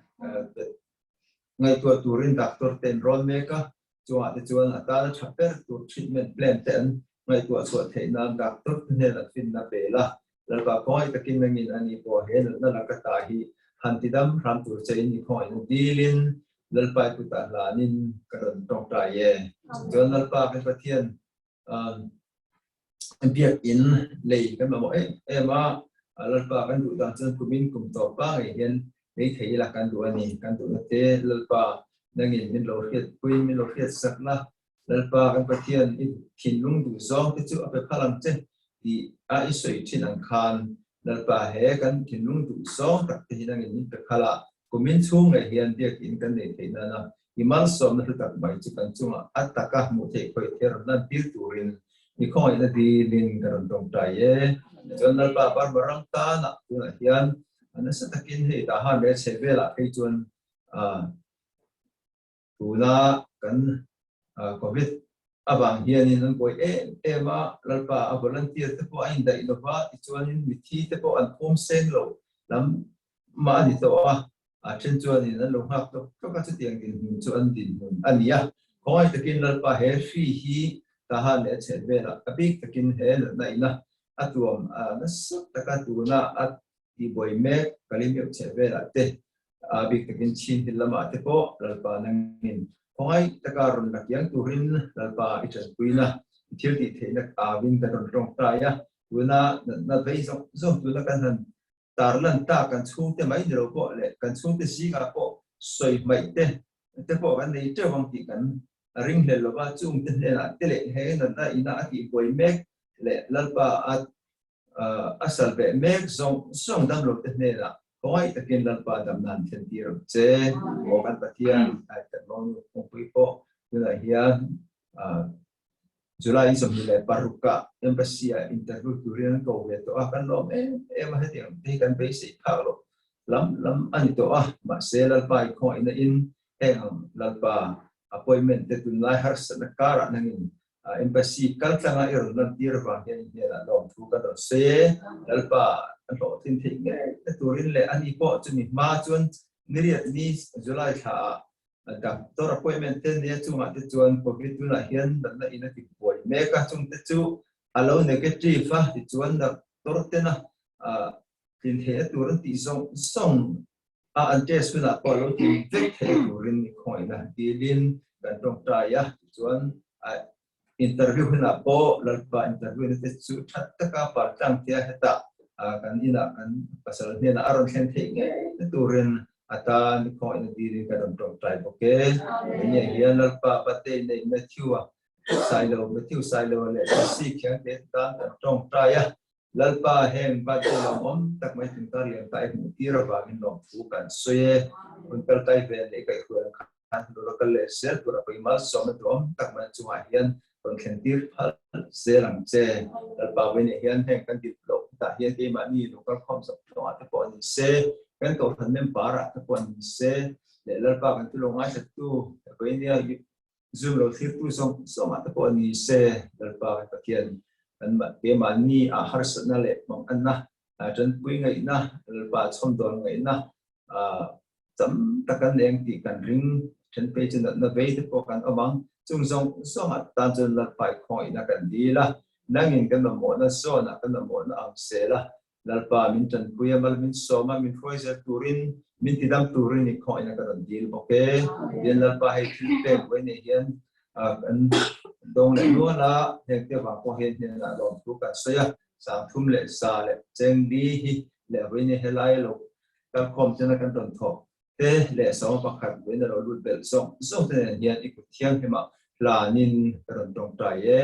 ngaihtuah turin doctor te an rawn mek a, chungah te chuan a tana tha ber tur treatment plan te an ngaihtuah chhuah theih nan doctor te hnenah finna pel a, Lalpa khawngaih takin nangin ani pawh he natna laka ta hi han tidam hram tur che in i khawngaihna dilin Lalpa i kutah hlanin ka rawn tawngtai e. Chuan Lalpa kan Pathian biakinn lei kan mamawh em em a, Lalpa kan duh dan chuan kumin kum tawp pa ngei hian lei thei ila kan duh a ni. Kan duhna te Lalpa nangin min lo hriatpui, min lo hriatsak la, Lalpa kan Pathian i thinlung duh zawng te chu a pe phal ang che tih a i sawi thin ang khan Lalpa he kan thinlung duh zawng tak te hi nangin min pe phal a, Kumin chhung ngei hian biakinn kan neih theih nana i malsawmna hlu tak mai chu kan chungah a taka hmuh theih khawih thei rawn lan tir turin i khawngaihna dilin ka rawn tawngtai e. Chuan Lalpa Burma ram tanah tunah hian nasa takin hei Tahan leh chheh velah phei chuan Tuna kan Covid avang hianin an buai em em a, Lalpa a volunteer te pawh a indaih lo va, tichuanin mithi te pawh an phum seng lo lam mah a ni tawh a, a then chuanin an lo nghak tlawk tlawk a, chutiang dinhmun chu an dinhmun a ni a. Khawngaih takin Lalpa he hri hi Tahan leh a chheh velah a bik takin he natna ina a tuam nasa taka tuna a tihbuai mek Kalimeuh chheh velah te A bik takin Chin hil lamah te pawh Lalpa nangin khawngaih taka rawn la kiang turin Lalpa i tanpuina, i thil tih theihna avin kan rawn tawngtai a. Tuna natna vei zawng zawng tuna kan han tarlan ta kan chhungte mai ni lo pawh leh kan chhungte zingah pawh sawi hmaih te te pawh kan nei teuh ang tih kan ringhlel lova chungte hnenah te leh he natna ina a tihbuai mek leh Lalpa a A sal beh mek zawng zawng damlo te hnenah khawngaih takin Lalpa damna han thlen tir ang che. Aw kan Pathian kan mawng kawngpui pawh tunah hian July 26 ah Embassy ah interview turin an ko ve tawh a, kan lawm em em a, hetiang te hi kan beisei phak loh lam lam a ni tawh a, mahse Lalpa i khawngaihna in heng ang Lalpa appointment te tunlai harsatna karah nangin Embassy kal tlanga i rawn lantir avang hian i hnenah lawmthu ka rawn sawi e. Lalpa a hlawhtlin theih ngei na turin leh ani pawh chumi hma chuan niriat ni July thla ah doctor appointment te nia chungah te chuan Covid tunah hian natna in a ti buai mek a, chungte chu a lo negative a tichuan doctor tena tlin theihna tur an tih zawng zawng a an test hunah pawh lo tlin vek theih turin i khawngaihna dilin kan tawngtai a, tichuan interview hunah pawh Lalpa interview na te chu that taka paltlang tia hetah kan inah kan pasal hnenah a rawn thlen theih ngei na turin atan i khawngaihna dilin kan rawn tawngtai bawk e. Enge hian Lalpa Pate nei Matthew-a Sailo Matthew Sailo leh Jesse Khiangte tan kan tawngtai a. Lalpa heng birthday lawmawm tak mai tum tar lian ta i hmuh tir avangin lawmthu kan sawi e. Hun kal tai vel leh kaihhruai ang khan hun rawh kal leh zel tur a pawimah sawmna duhawm tak mai chungah hian rawn thlen tir phal zel ang che. Lalpa vawiinah hian heng kan dil loh tah hian keimahni lo kal khawm zawk tlawngah te pawh ni se, kan kohhran member ah te pawh ni se leh Lalpa kan thu lo ngaihlattu vawiinia Zoom lo thlirtu zawng zawngah te pawh ni se, Lalpa kan Pathian kan keimahni ah harsatna leh hmanganna, tanpui ngaihna, Lalpa chhawmdawl ngaihna tam tak an eng tih kan ring. Then phei chu natna vei te pawh kan awm ang. Chung zawng zawngah tan chuan Lalpa i khawngaihna kan dil a, nangin kan mamawhna zawnah kan mamawhna ang sel a. Lalpa min tanpui a, mal min sawm a, min hruai zel turin, min tidam turin i khawngaihin a ka rawn dil bawk e. Tihian Lalpa hei thil pek vawi nei hian kan dawng leh nual a, heng te vang pawh hian hnenah lawmthu kan sawi a, sangthum leh za leh chengli hi leh vawi nei helai lo kalkhawm chena kan rawn thawh te leh sawma pakhat vawiin a lo lut belh zawng zawng te nen hian i kut thianghlimah hlanin ka rawn tawngtai e.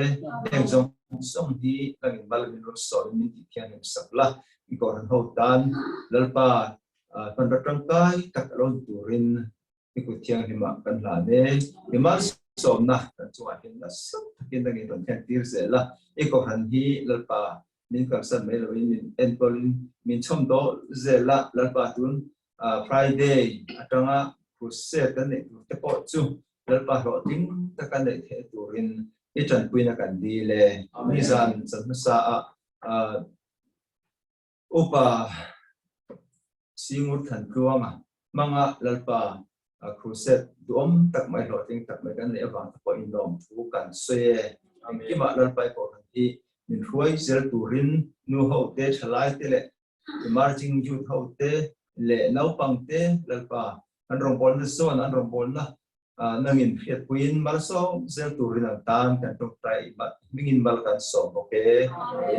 Heng zawng zawng hi langin mal min rawn sawmin min tih thianghlim sak la, i kohhran ho tan Lalpa hmanraw tangkai tak a lo ni turin i kut thianghlimah kan hlan e. I malsawmna kan chungah hian nasa takin langin rawn thlen tir zel a, i kohhran hi Lalpa min kalsan mai loin min enkawlin min chhawm dawl zel a, Lalpa tun Friday atanga crusade kan neih tur te pawh chu Lalpa hlawhtling taka neih theih turin i tanpuina kan dil e. Nizan chan hmasa ah Upa Singur Thantluanga hmanga Lalpa crusade duhawm tak mai hlawhtling tak mai kan neih avang te pawh inlawm thu kan sawi e. Engkimah Lalpa i kohhran hi min hruai zel turin nu ho te, thalai te leh Emerging youth ho te leh naupang te Lalpa an rawngbawlna zawn an rawngbawlna nangin hriatpuiin malsawm zel turin an tan kan tawngtai hmingin mal kan sawm bawk e.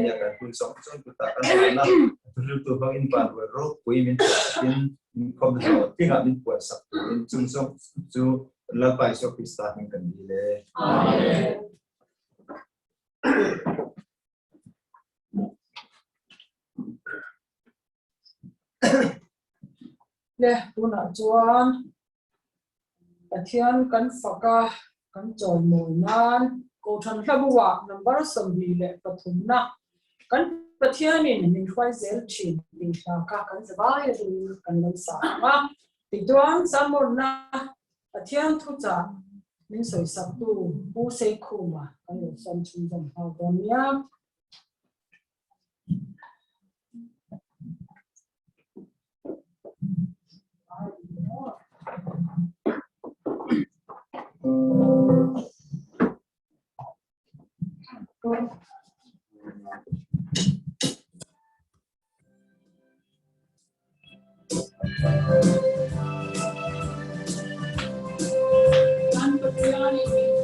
Nia kan hun zawng zawng kutah kan hlan a, thuhriltu hmangin van rual ropui min puansakin min khawm hlawh tlingah min puansak turin chung zawng chu Lalpa Isua Krista hming kan dil e. Amen. Le tunah chuan Pathian kan fak a, kan chawimawi nan Kohhran Hlabuah number 23 na kan Pathianin min hruai zel thin tih hla kha kan zavai a duhin kan lo sa ang a. Tichuan Samawrna Pathian thuchah min sawisaktu Pu Seikhuma kan lo sawm chhunzawm nghal dawn nia. Kan Pathianin min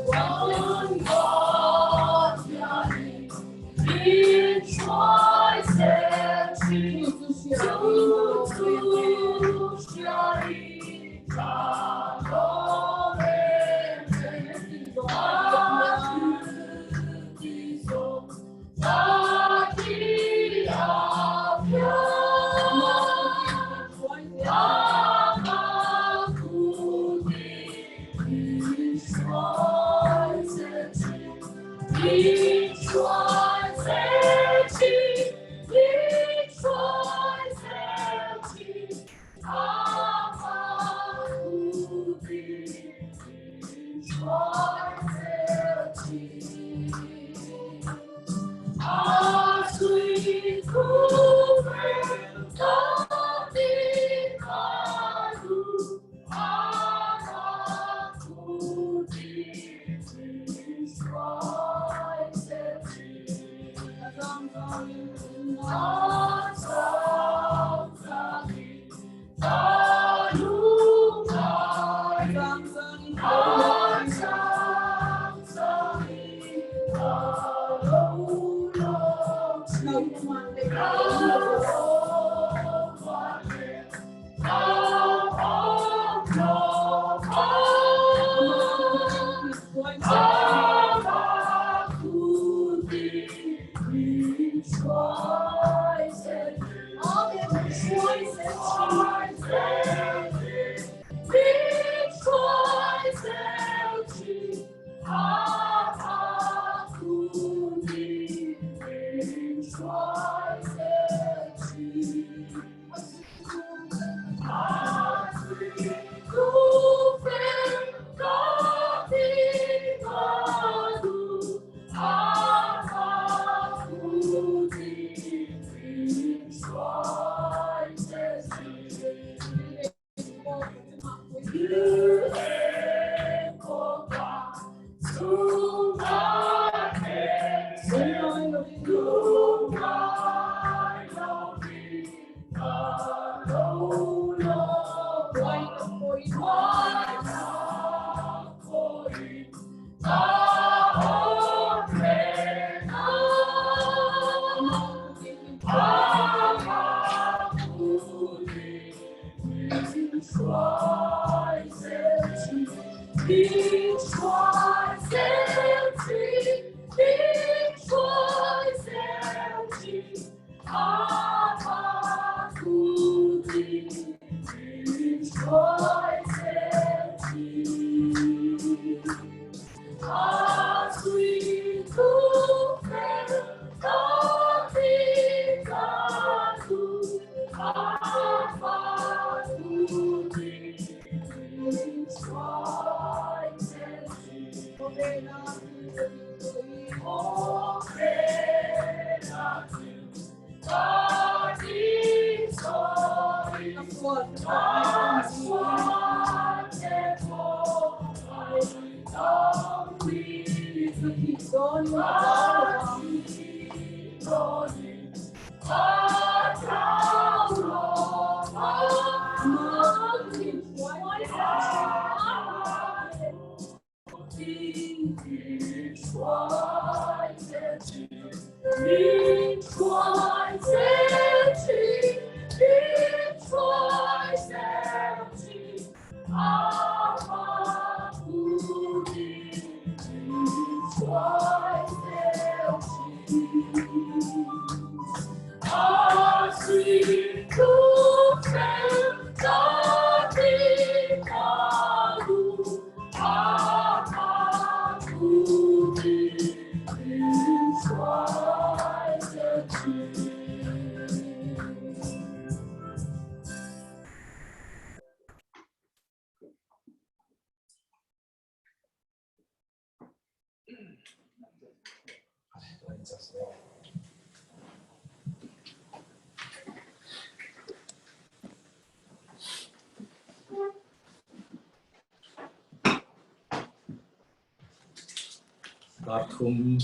Dar thum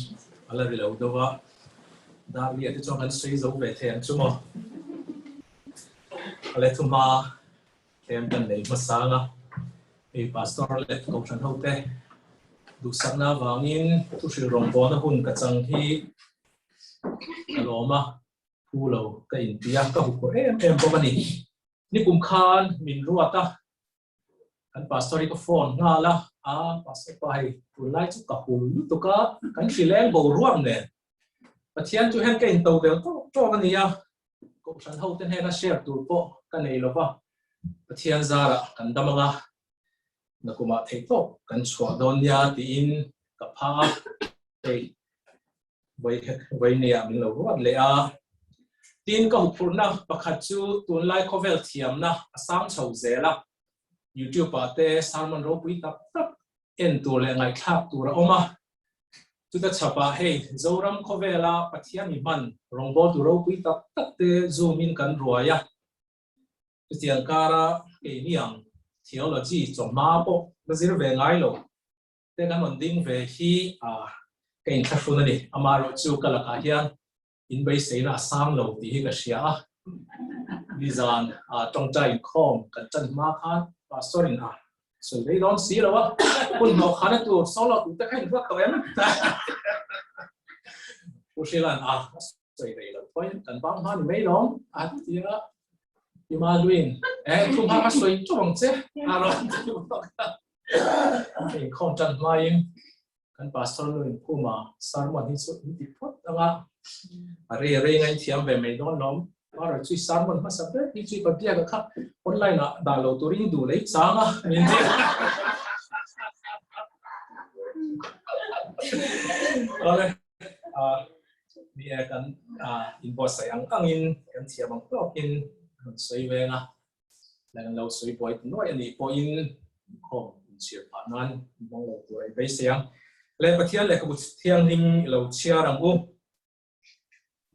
a la ri lo deuh a, dar liah te chuan kan sawi zo ve thei ang chu maw? A let hma Tlem kan nei hmasang a, hei Pastor leh Kohhran hote duhsakna avangin thuhrilh rawngbawlna hun ka chang hi ka lawm a, phu lo ka inti a, ka huphurh em em bawk a ni. Nikum khan min ruat a, kan Pastor hi ka phone nghal a, a Pastor pa hei tunlai chu ka hul lutuk a, kan hrileng boruak nen Pathian chu hian ka into del tawk tawk a ni a, Kohhran hote hnena share tur pawh ka nei lo va, Pathian zarah kan dam anga nakumah theih tawk kan chhuah dawn nia tiin ka pha a, hei vawinia min lo ruat leh a. Tin, ka huphurhna pakhat chu tunlai khawvel thiamna a sang chho zel a, YouTube ah te sermon ropui tak tak en tur leh ngaihthlak tur a awm a, Chuta chhapah hei Zoram khawvela Pathian mi hman rawngbawltu ropui tak tak te Zoom in kan ruai a, chutiang kara keini ang theology chawhma pawh la zir ve ngai lo te kan rawn ding ve hi ka inthlahrun a ni. Amaherawhchu ka lakah hian inbeiseina a sang lo tih hi ka hria a, nizan tawngtai inkhawm kan tan hma khan pastor in a sawi rei dawn si lo a, hun hnawh khana tur solo tur te kha in ruat tawh em? Pu Hrila'n a sawi rei lo pawhin kan bang hma ni mai lawm a ti a, Ima Luin eh thu hma ka sawi tawh ang che a rawn ti bawk a, inkhawm tan hmain Kan pastor nu in khuma sermon hi chu in ti phawt ang a, a rei rei ngain thiam ve mai dawn lawm. Mara chui sermon hmasa ber hi chui Pathian kha online ah dah lo turin duh lei chang a min ti. Awle, mi e kan inbuatsaih ang angin kan thiam ang tawkin kan sawi veng a. Lan lo sawi buai ta nuai a nih pawhin inkhawm inchhir phah nan hmang lo tur a i beisei ang. Le Pathian lehkhabu thianghlim i lo chhiar ang u.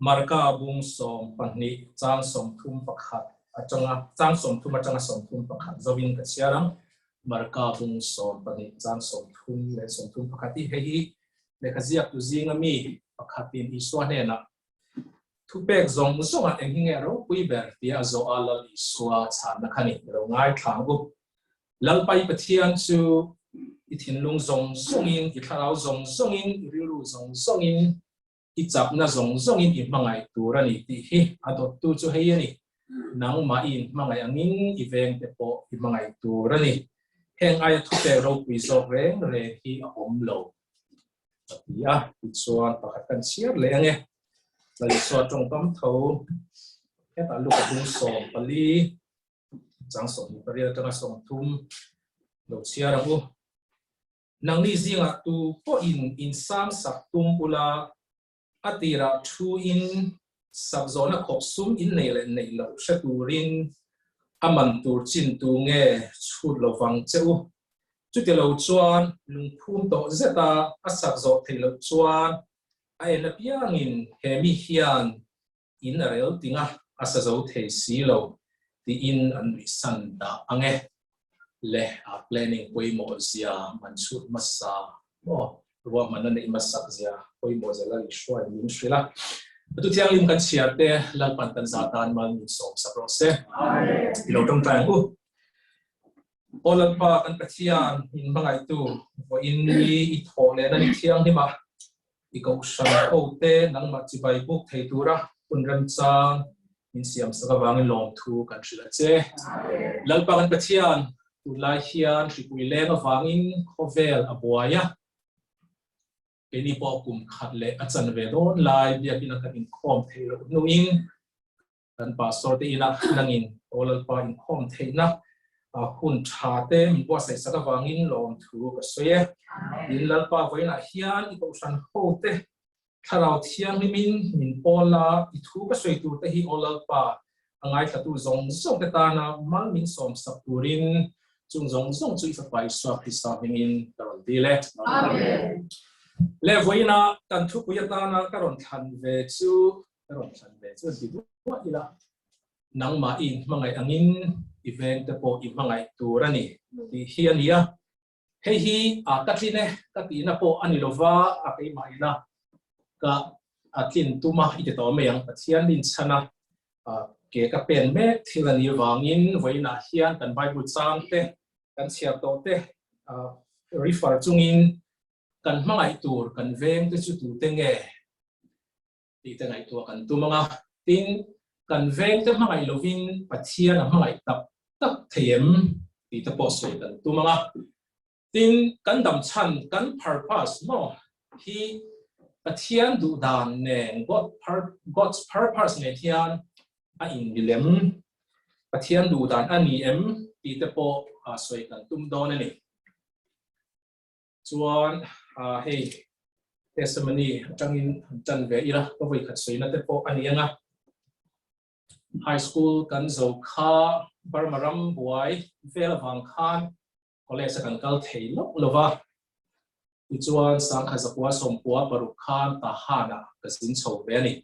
Marka bung 12 chang 31 atanga chang 30 atanga 31 zoin ka chhiar ang. Marka bung 12 chang 30 leh 31 hi hei hi lehkha ziaktu zinga mi pakhatin Isua hnenah Thupek zawng zawngah eng hi nge ropui ber tia a zawh a Lal Isua chhanna kha ni. Lo ngaithla ang u. Lalpai Pathian chu I thinlung zawng zawngin, i thlarau zawng zawngin, i rilru zawng zawngin, i chakna zawng zawngin i hmangaih tur a ni tih hi a dawttu chu hei a ni. Nangmah i inhmangaih angin i vengte pawh i hmangaih tur a ni. Heng aia thupek ropui zawk reng reng hi a awm lo a ti a, tichuan pakhat kan chhiar leh ang e. Lalisua tawngkam tho hetah Luka bung 14 chang 28 atanga 30 lo chhiar ang u. Nangni zingah tu pawhin insang sak tum ula, a tirah thuin sak zawhna khawp sum in nei leh neih loh hre turin a man tur chin tu nge chhut lo vang che u. Chuti lo chuan lungphum tawh zeta a sak zawh theih loh chuan a en apiangin he mi hian in a rel ting a, a sa zo thei si lo tiin an nuihsan dah ang e. Le a planning pawimawh zia man chhut hmasa maw ruahman a neih hmasak zia pawimawh zia lal i hruai min hrilh a. Atu thianghlim kan chhiar te Lalpan kan za tan mal min sawm sak rawh se. I lo tawngtai ang u. Aw Lalpa kan Pathian min hmangaihtu vawiin ni i thawh lehna ni thianghlim a I kohhran hote nangmah chibai buk thei tura hun remchang min siam sak avangin lawmthu kan hrilh a che. Lalpa kan Pathian, tunlai hian hripui leng avangin khawvel a buai a, keini pawh kum khat leh a chan ve dawn lai biakina kan inkhawm theih loh hnuin Kan pastor te ina nangin Aw Lalpa inkhawm theihna hun tha te min buatsaih sak avangin lawmthu ka sawi e. In Lalpa vawiinah hian i kohhran ho te thlarau thianghlimin min pawl a, i thu ka sawi tur te hi Aw Lalpa a ngaithlatu zawng zawng te tana mal min sawm sak turin chung zawng zawng chu i fapa Isua Krista hmingin ka rawn dil e. Amen. Le vawiina kan thupui atana ka rawn thlan ve chu Ka rawn thlan ve chuan ti duah ila, nangmah i inhmangaih angin i vengte pawh i hmangaih tur a ni tih hi a ni a. Hei hi a ka tlin e ka tihna pawh a ni lova, a keimah ina ka a tlin tuma i ti tawh mai ang. Pathian rinchhana ke ka pen mek thil a nih avangin vawiinah hian kan Bible changte, kan chhiar tawhte refer chungin kan hmangaih tur kan vengte chu tute nge? Tih te ngaihtuah kan tum ang a, tin, kan vengte hmangaih lovin Pathian a hmangaih tak tak thei em tih te pawh sawi kan tum ang a. Tin, kan dam chhan, kan purpose maw hi Pathian duh dan nen, God God's purpose nen hian a inmil em? Pathian duh dan a ni em tih te pawh sawi kan tum dawn a ni. Chuan hei testimony atangin han tan ve ila ka vawi khat sawina te pawh a ni ang a. High school kan zo kha Burma ram buai vel avang khan college a kan kal thei lawk lo va. Tichuan Sangkha Zakua Sawmpua paruk khan Tahan-ah ka zin chho ve a ni.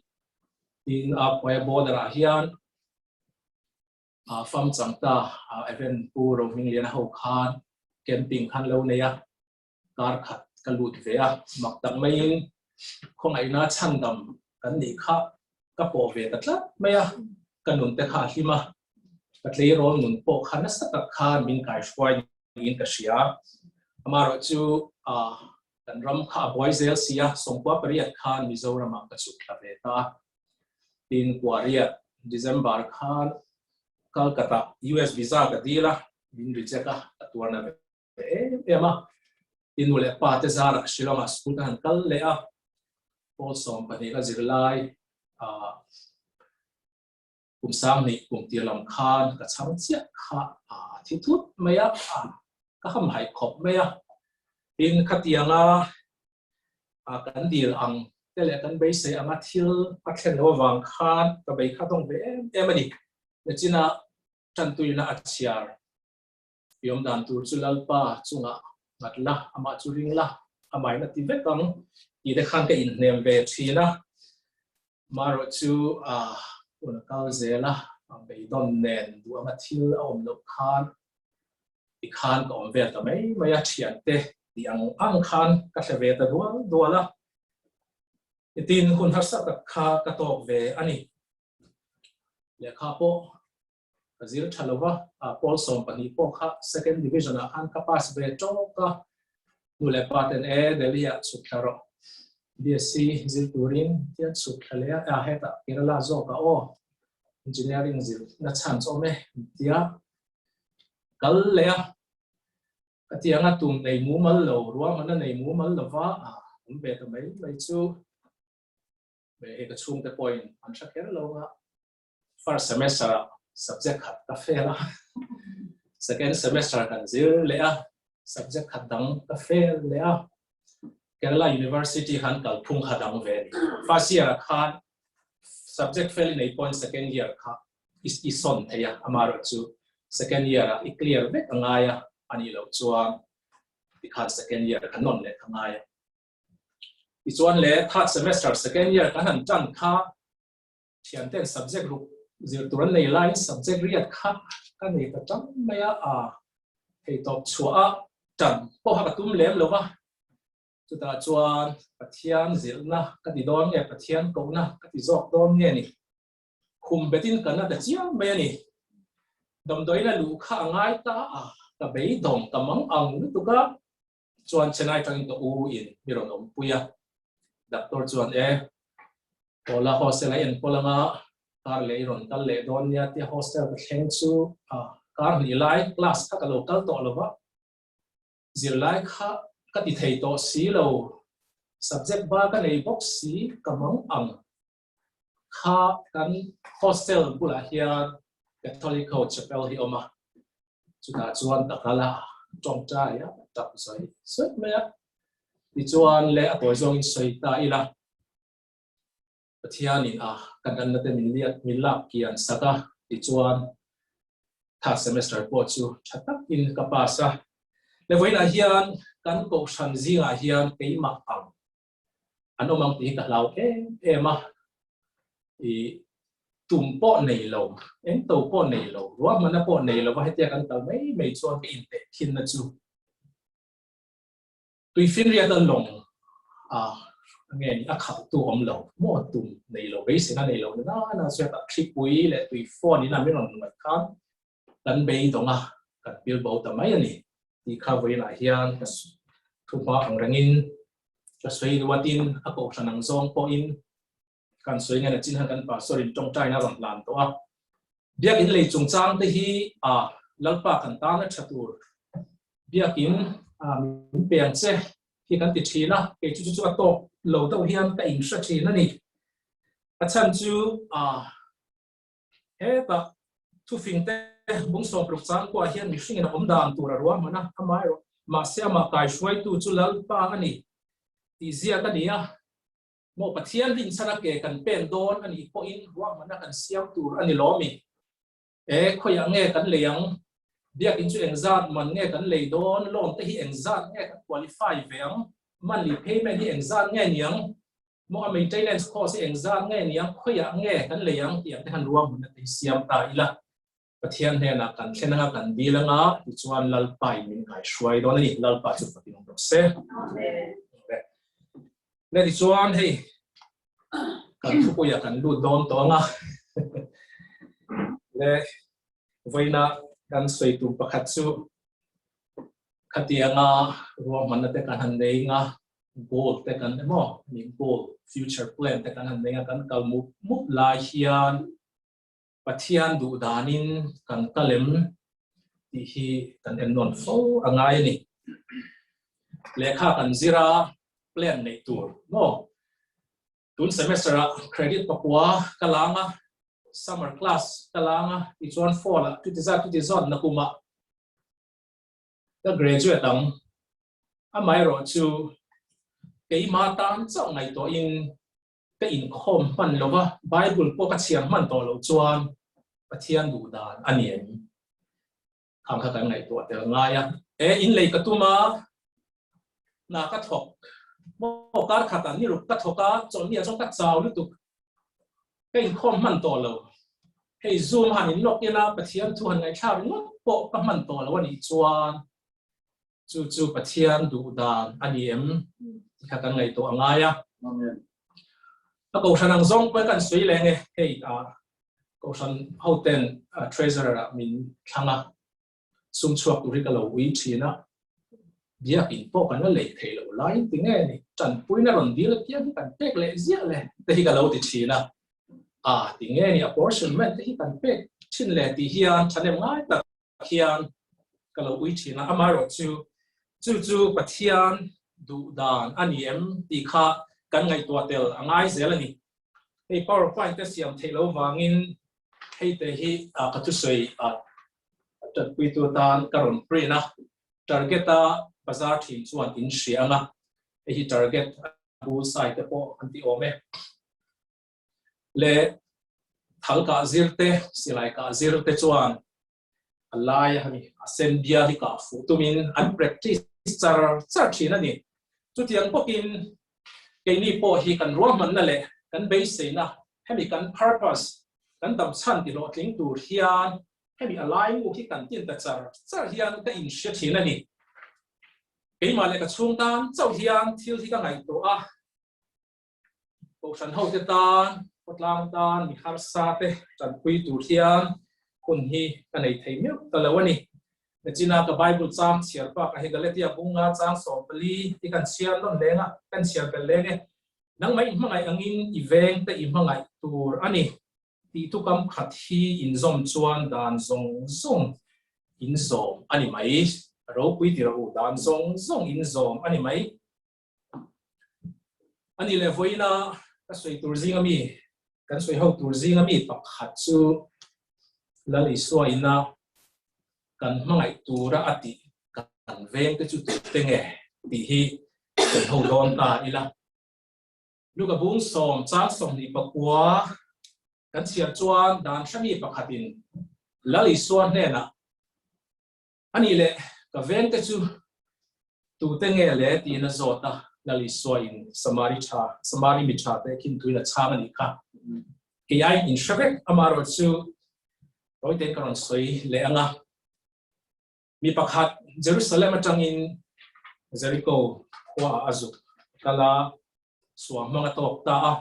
Tin, a Puaya border ah hian Fam changta event Pu Rohmingliana ho khan camping khan lo nei a, kar khat ka lut ve a, mak tak maiin khawngaihna chhandam kan nih kha ka pawh ve ta tlat mai a, ka nun te kha a hlim a, ka tleirawl nun pawh kha nasa tak khan min kaihruai niin ka hria. Amaherawh chu kan ram kha a buai zel si a, 98 khan Mizoramah ka chhuk thla ve ta a. Tin Kuariat December khan Calcutta US visa ka dil a, min reject a, ka tuarna ve em em a. Tin nu leh pa te zarah Shillong ah school ka han kal leh a, pawl 12 ka zir lai ah kum 2000 kum tir lam khan ka chhang chiah kha a thi thut mai a, ka hamhaih khawp mai a. Tin khatianga kan dil ang te leh kan beisei anga thil a thlen loh avang khan ka bei kha dawng ve em em a ni. Nachina tantuina a chhiar i awm dan tur chu Lalpa chungah nghat la, amah chu ring la, amahin a ti vek ang tih te khan ka inhnem ve thin a. Marawh chu hun a kal zel a, beidawn nen duh anga thil a awm loh khan ti khan ka awm vel ta mai mai a, thiante tih ang ang khan ka hre ve ta dual dual a. Nitin hun harsa tak kha ka tawk ve a ni. Lehkha pawh. Ka zir tha lova, pawl 12 pawh kha second division ah khan ka pass ve tawk a, nu leh pa ten e Delhi ah chhuk thla rawh BSc zir turin tian chhuk thla leh a, hetah Kerala zawk ah aw engineering zir na chance awm e tia kal leh a, ka tianga tum nei mumal lo ruahmanna nei mumal lova awm ve ta mai mai chu hei ka chhungte pawhin an hre kher lo a. First semester ah subject khat ka fail a, second semester kan zir leh a, subject khat dang ka fail leh a. Kerala University khan kalphung kha dang ve a ni. First year ah khan subject fail i nei pawhin second year kha i sawn thei a, amaherawhchu second year ah i clear vek a ngai a, a nih loh chuan tikhan second year kha nawn leh kha ngai a. Tichuan le third semester second year kan han tan kha Thianten subject ruk zir tur an nei laiin subject riat kha ka nei ta tang mai a, a theitawp chhuah a tan pawh kha ka tum lem lo va. Chutah chuan Pathian zilhna ka ti dawn nge, Pathian kohna ka ti zawk dawn nge ni? Khum betin ka na ta chiang mai a ni. Damdawiin a luh kha a ngai ta a, ka beidawng ka mang ang lutuk a, Chuan Chennai tangin ka u in mi rawn awmpui a, doctor chuan e, Pawla hostel a enkawl anga kar leh i rawn kal leh dawn nia tia hostel ka thleng chu a kar hnih lai class kha ka lo kal tawh lo va, zirlai kha ka ti thei tawh si lo, subject ba ka nei bawk si ka mang ang kha kan hostel bulah hian Catholic ho chapel hi awm a, chutah chuan ka kal a, tawngtai a, tap sawi sawi mai a, tichuan le a tawi zawngin sawi ta ila, Pathianin a ka danna te min liat min lak kian sak a, tichuan third semester pawh chu tha takin ka pass a, le vawiinah hian kan kohhran zingah hian keimah ang an awm ang tih hi ka hlau em em a, i tum pawh nei lo, eng to pawh nei lo, ruahmanna pawh nei lo va hetia kan kal mai mai chuan ka inteh thinna chu tuifinriat a lawng a nge ni a khalhtu awm lo maw tum nei lo beiseina nei lo na na chuan thlipui leh tui phone in a min rawn ngaih khan kan beidawng a, kan pil bo ta mai a ni tih kha vawiinah hian ka thuhma ang rengin ka sawi ruatin a kohhran ang zawng pawhin kan sawi ngen a chin han kan pastor in tawngtaina rawn hlan tawh a. Biakin lei chungchang te hi a Lalpa kan tan a tha tur biakin a min pe ang che hi kan ti thin a, kei chu chu chu a tawk lo deuh hian ka inhre thin a ni. A chhan chu a Hetah thufing te bung 60 chang kuah hian mihringin a awm dan tur a ruahman a, amaherawh mahse amah kaihruaitu chu Lalpa a ni tih ziak a ni a. Maw Pathian rinchhan a ke kan pen dawn a nih pawhin ruahmanna kan siam tur a ni lawm i? E, khawiah nge kan lei ang? Biakin chu engzat man nge kan lei dawn? Loan te hi engzat nge kan qualify ve ang? Monthly payment hi engzat nge niang? Maw a maintenance cost hi engzat nge niang, khawiah nge kan lei ang tih ang te khan ruahmanna te hi siam ta ila, Pathian hnenah kan thlen anga kan dil anga tichuan Lalpa in min kaihruai dawn a ni, Lalpa chu fatin awm rawh se. Amen. Le tichuan hei kan thupuia kan lut dawn tawh anga le vawiina kan sawi tum pakhat chu Khatianga ruahmanna te kan han nei nga, goal te kan emaw, ni goal, future plan te kan han nei nga, kan kal mup mup lai hian Pathian duh danin kan kal em tih hi kan en nawn fo a ngai a ni. Lehkha kan zir a, plan neih tur maw? Tun semester ah credit pakua ka lang a, summer class ka lang a, tichuan fall ah chuti zat chuti zawt nakum ah Ka graduate ang. Amaherawh chu keimah tan chauh ngaihtuahin ka inkhawm hman lo va, Bible pawh ka chhiar hman tawh loh chuan Pathian duh dan a ni em? Khang kha kan ngaihtuah tel ngai a. E, inlei ka tum a, hna ka thawk. Maw kar khatah ni ruk ka thawk a, chawlhni ah chuan ka chau lutuk. Ka inkhawm hman tawh lo. Hei Zoom han in lawk ila Pathian thu han ngaihthlak ringawt pawh ka hman tawh lo a nih chuan chu chu Pathian duh dan a ni em tih kha kan ngaihtuah a ngai a. A kohhran ang zawng pawh kan sawi leng e hei ah. Kohhran hoten Treasurer ah min thlang a, sum chhuak tur hi ka lo ui thin a, biakin pawh kan la lei thei lo laiin ti nge ni, tanpuina rawn dil apiang hi kan pek leh ziah le te hi ka lo ti thin a, a ti nge ni apportionment te hi kan pek thin le tih hian thahnem ngai tak hian ka lo ui thin a, amaherawhchu chu chu Pathian duh dan a ni em tih kha kan ngaihtuah tel a ngai zel a ni. Hei powerpoint te siam theih lo vangin hei te hi ka thusawi tanpuitu atan ka rawn print a, target a bazar thin chuan in hria ang a, hei hi target bullseye te pawh an ti awm e. Le thal kah zir te, silai kah zir te chuan a lai a ni, a sen bial hi kah fuh tumin an practice char char thin a ni. Chutiang bawkin keini pawh hi kan ruahmanna leh kan beiseina hemi kan purpose, kan damchhan ti hlawhtling tur hian hemi a laimu hi kan tin ta char char hian ka inhre thin a ni. Keimah leh ka chhung tan chauh hian thil hi ka ngaihtuah a. Kohhran hote tan, khawtlang tan, mi harsa te tanpui tur hian hun hi ka nei thei meuh ta lo a ni. Nachina ka Bible chang chhiar bakah hi Galatia bunga chang 14 hi kan chhiar nawn leng a, kan chhiar belh leng e. Nangmah i hmangaih angin i veng te i hmangaih tur a ni tih thukam khat hi inzawm chuan dan zawng zawng inzawm a ni mai. Ropui ti rawh u, dan zawng zawng inzawm a ni mai. A ni leh vawiina ka sawi tur zinga mi, kan sawi ho tur zinga mi pakhat chu Lal Isua ina kan hmangaih tura a tih kan veng te chu tute nge tih hi sawi ho dawn ta ila. Luka bung sawm chang 29 kan chhiar chuan dan hrami pakhatin Lal Isua hnenah A nih leh, ka vengte chu tute nge le tiin a zawt a, Lal Isua in Samari tha, Samari mi tha te khin tuin a chhang a nih kha. Kei ai in hre vek, amaherawh chu tawite ka rawn sawi leh ang a. Mi pakhat Jerusalem atangin Jericho khua ah a zuk kal a, suam hmang a tawk ta a,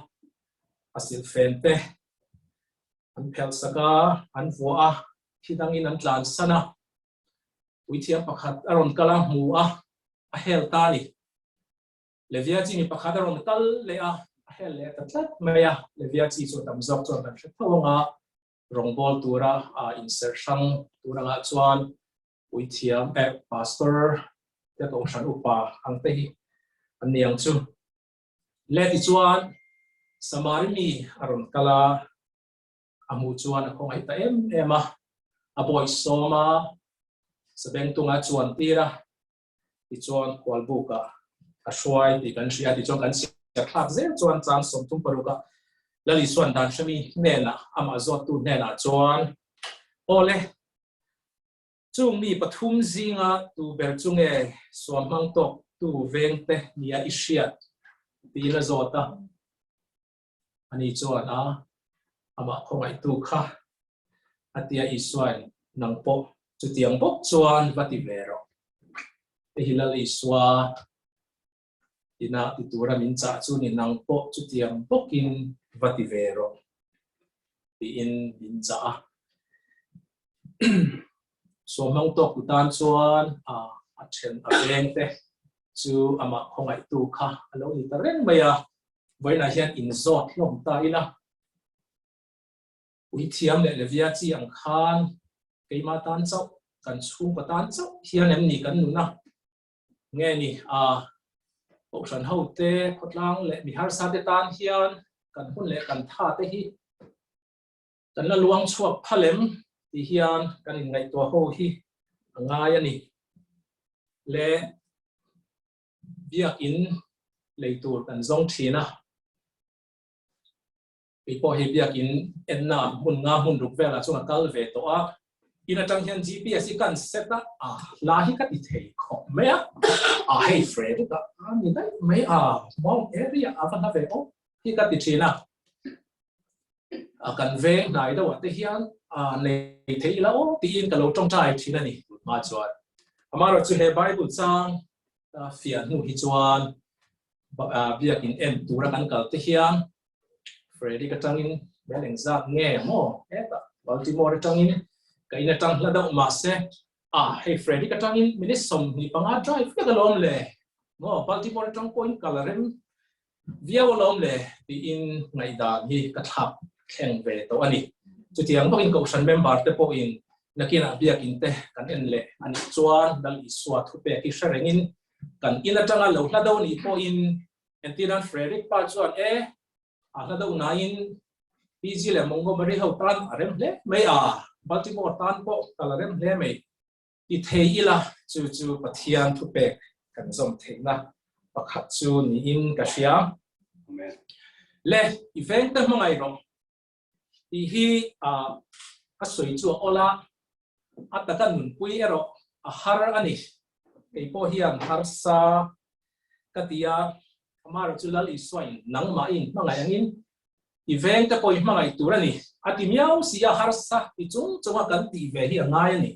a silhfen te an phelh sak a, an vuah a, thi dangin an tlansan a, puithiam pakhat a rawn kal a, hmu a, a hel ta a ni. Levia chi mi pakhat a rawn kal leh a, a hel leh ta tlat mai a, Levia chi chu a tam zawk chuan kan hre tho ang a, rawngbâwl tura inserh hrang tur angah chuan puithiam eh pastor te kohhran upa ang te hi an ni ang chu. Le tichuan Samari mi a rawn kal a, a hmuh chuan a khawngaih ta em em a, a bawisawm a, sabengtunga chuan tir a, tichuan khualbukah a hruai tih kan hria, tichuan kan chhiar thlak zel chuan chang 36 ah Lal Isuan dan hremi hnenah amah zawttu hnenah chuan Aw le, chung mi pathum zinga tu ber chu nge suam hmang tawk tu vengte nia i hriat tiin a zawt a. Ani chuan a amah khawngaihtu kha a tia Isuain nang pawh chutiang bawk chuan va ti ve rawh. Hei hi Lal Isua ina ti tura min chah chu ni nang pawh chutiang bawkin va ti ve rawh tiin min chah a. Suamhmang tawk tu tan chuan a then a veng te chu amah khawngaihtu kha a lo ni ta reng mai a. Vawiinah hian inzawt hlawm ta ila, Puithiam leh Levia chi ang khan keimah tan chauh, kan chhungkaw tan chauh hian em ni kan nun a? Nge ni a, Kohhran hote, khawtlang leh mi harsa te tan hian kan hun leh kan tha te hi kan la luang chhuak phal em tih hian kan inngaihtuah ho hi a ngai a ni. Le biakin lei tur kan zawng thin a, kei pawh hei biakin enna hmun nga hmun ruk velah chuan a kal ve tawh a, in atang hian GPS hi kan set a, a hla hi ka ti thei khawp mai a, a hei Frederick a a ni daih mai a, Mount Area a va hla ve awm hi ka ti thin a, a kan veng hnai deuhah te hian a nei thei ila aw tiin ka lo tawngtai thin a ni hma chuan. Amaherawhchu he Bible chang fiah hnu hi chuan biakin en tura kan kal te hian Frederick atangin Mel engzat nge maw hetah Baltimore atangin ka in atang hla deuh mahse a hei Frederick atangin minute 25 drive vek alawm le maw Baltimore atang pawhin kal a rem viau alawm le tiin ngaihdan hi ka thlak thleng ve tawh a ni. Chutiang bawkin Kohhran member te pawhin nakinah biakin te kan en leh a nih chuan Lal Isua thupek hi hre rengin kan in atanga lo hla deuh nih pawhin entirnan Frederick pa chuan e a hla deuh nain PG leh Montgomery ho tan a rem hle mai a, Baltimore tan pawh kal a rem hle mai. Ti thei ila chu chu Pathian thupek kan zawm theihna pakhat chu niin ka hria. Le, i vengte hmangaih rawh tih hi a sawi chu a awl a, a taka nunpui erawh a har a ni. Kei pawh hian harsa ka ti a, amaherawh chu Lal Isuain nangmahin hmangaih angin i vengte pawh i hmangaih tur a ni. A ti miau si a, harsa ti chung chunga kan tih ve hi a ngai a ni.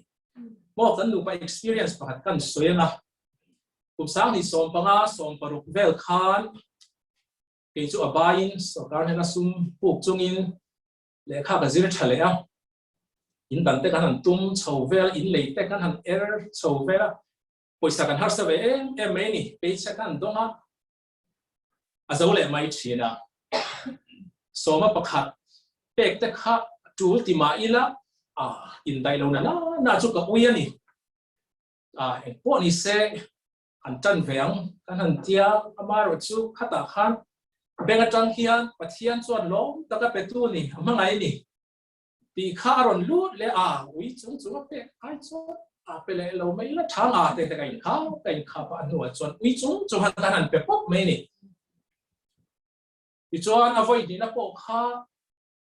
Maw kan nupa experience pakhat kan sawi ang a, kum 2015, 16 vel khan kei chu a baiin sorkar hnena sum puk chungin lehkha ka zir tha leh a, in dan te kan han tum chho vel, in lei te kan han er chho vel a, pawisa kan harsa ve em em mai a ni, paycheck kan han dawng a, a zo leh mai thin a. Sawma pakhat pek te kha tul ti mah ila, a indaih lo na na na chu ka ui a ni. A engpawh ni se han tan ve ang kan han tia, amaherawh chu khatah khan beng atang hian Pathian chuan lawm taka petu ni, a hmangaih a ni. Tih kha a rawn lut leh a, ui chung chung a pek ai chuan a pe leh lo mai la tha nga te te ka inkhap ka inkhap a, a hnuah chuan ui chung chung han kan han pe pawp mai a ni. Tichuan a vawi hnihna pawh kha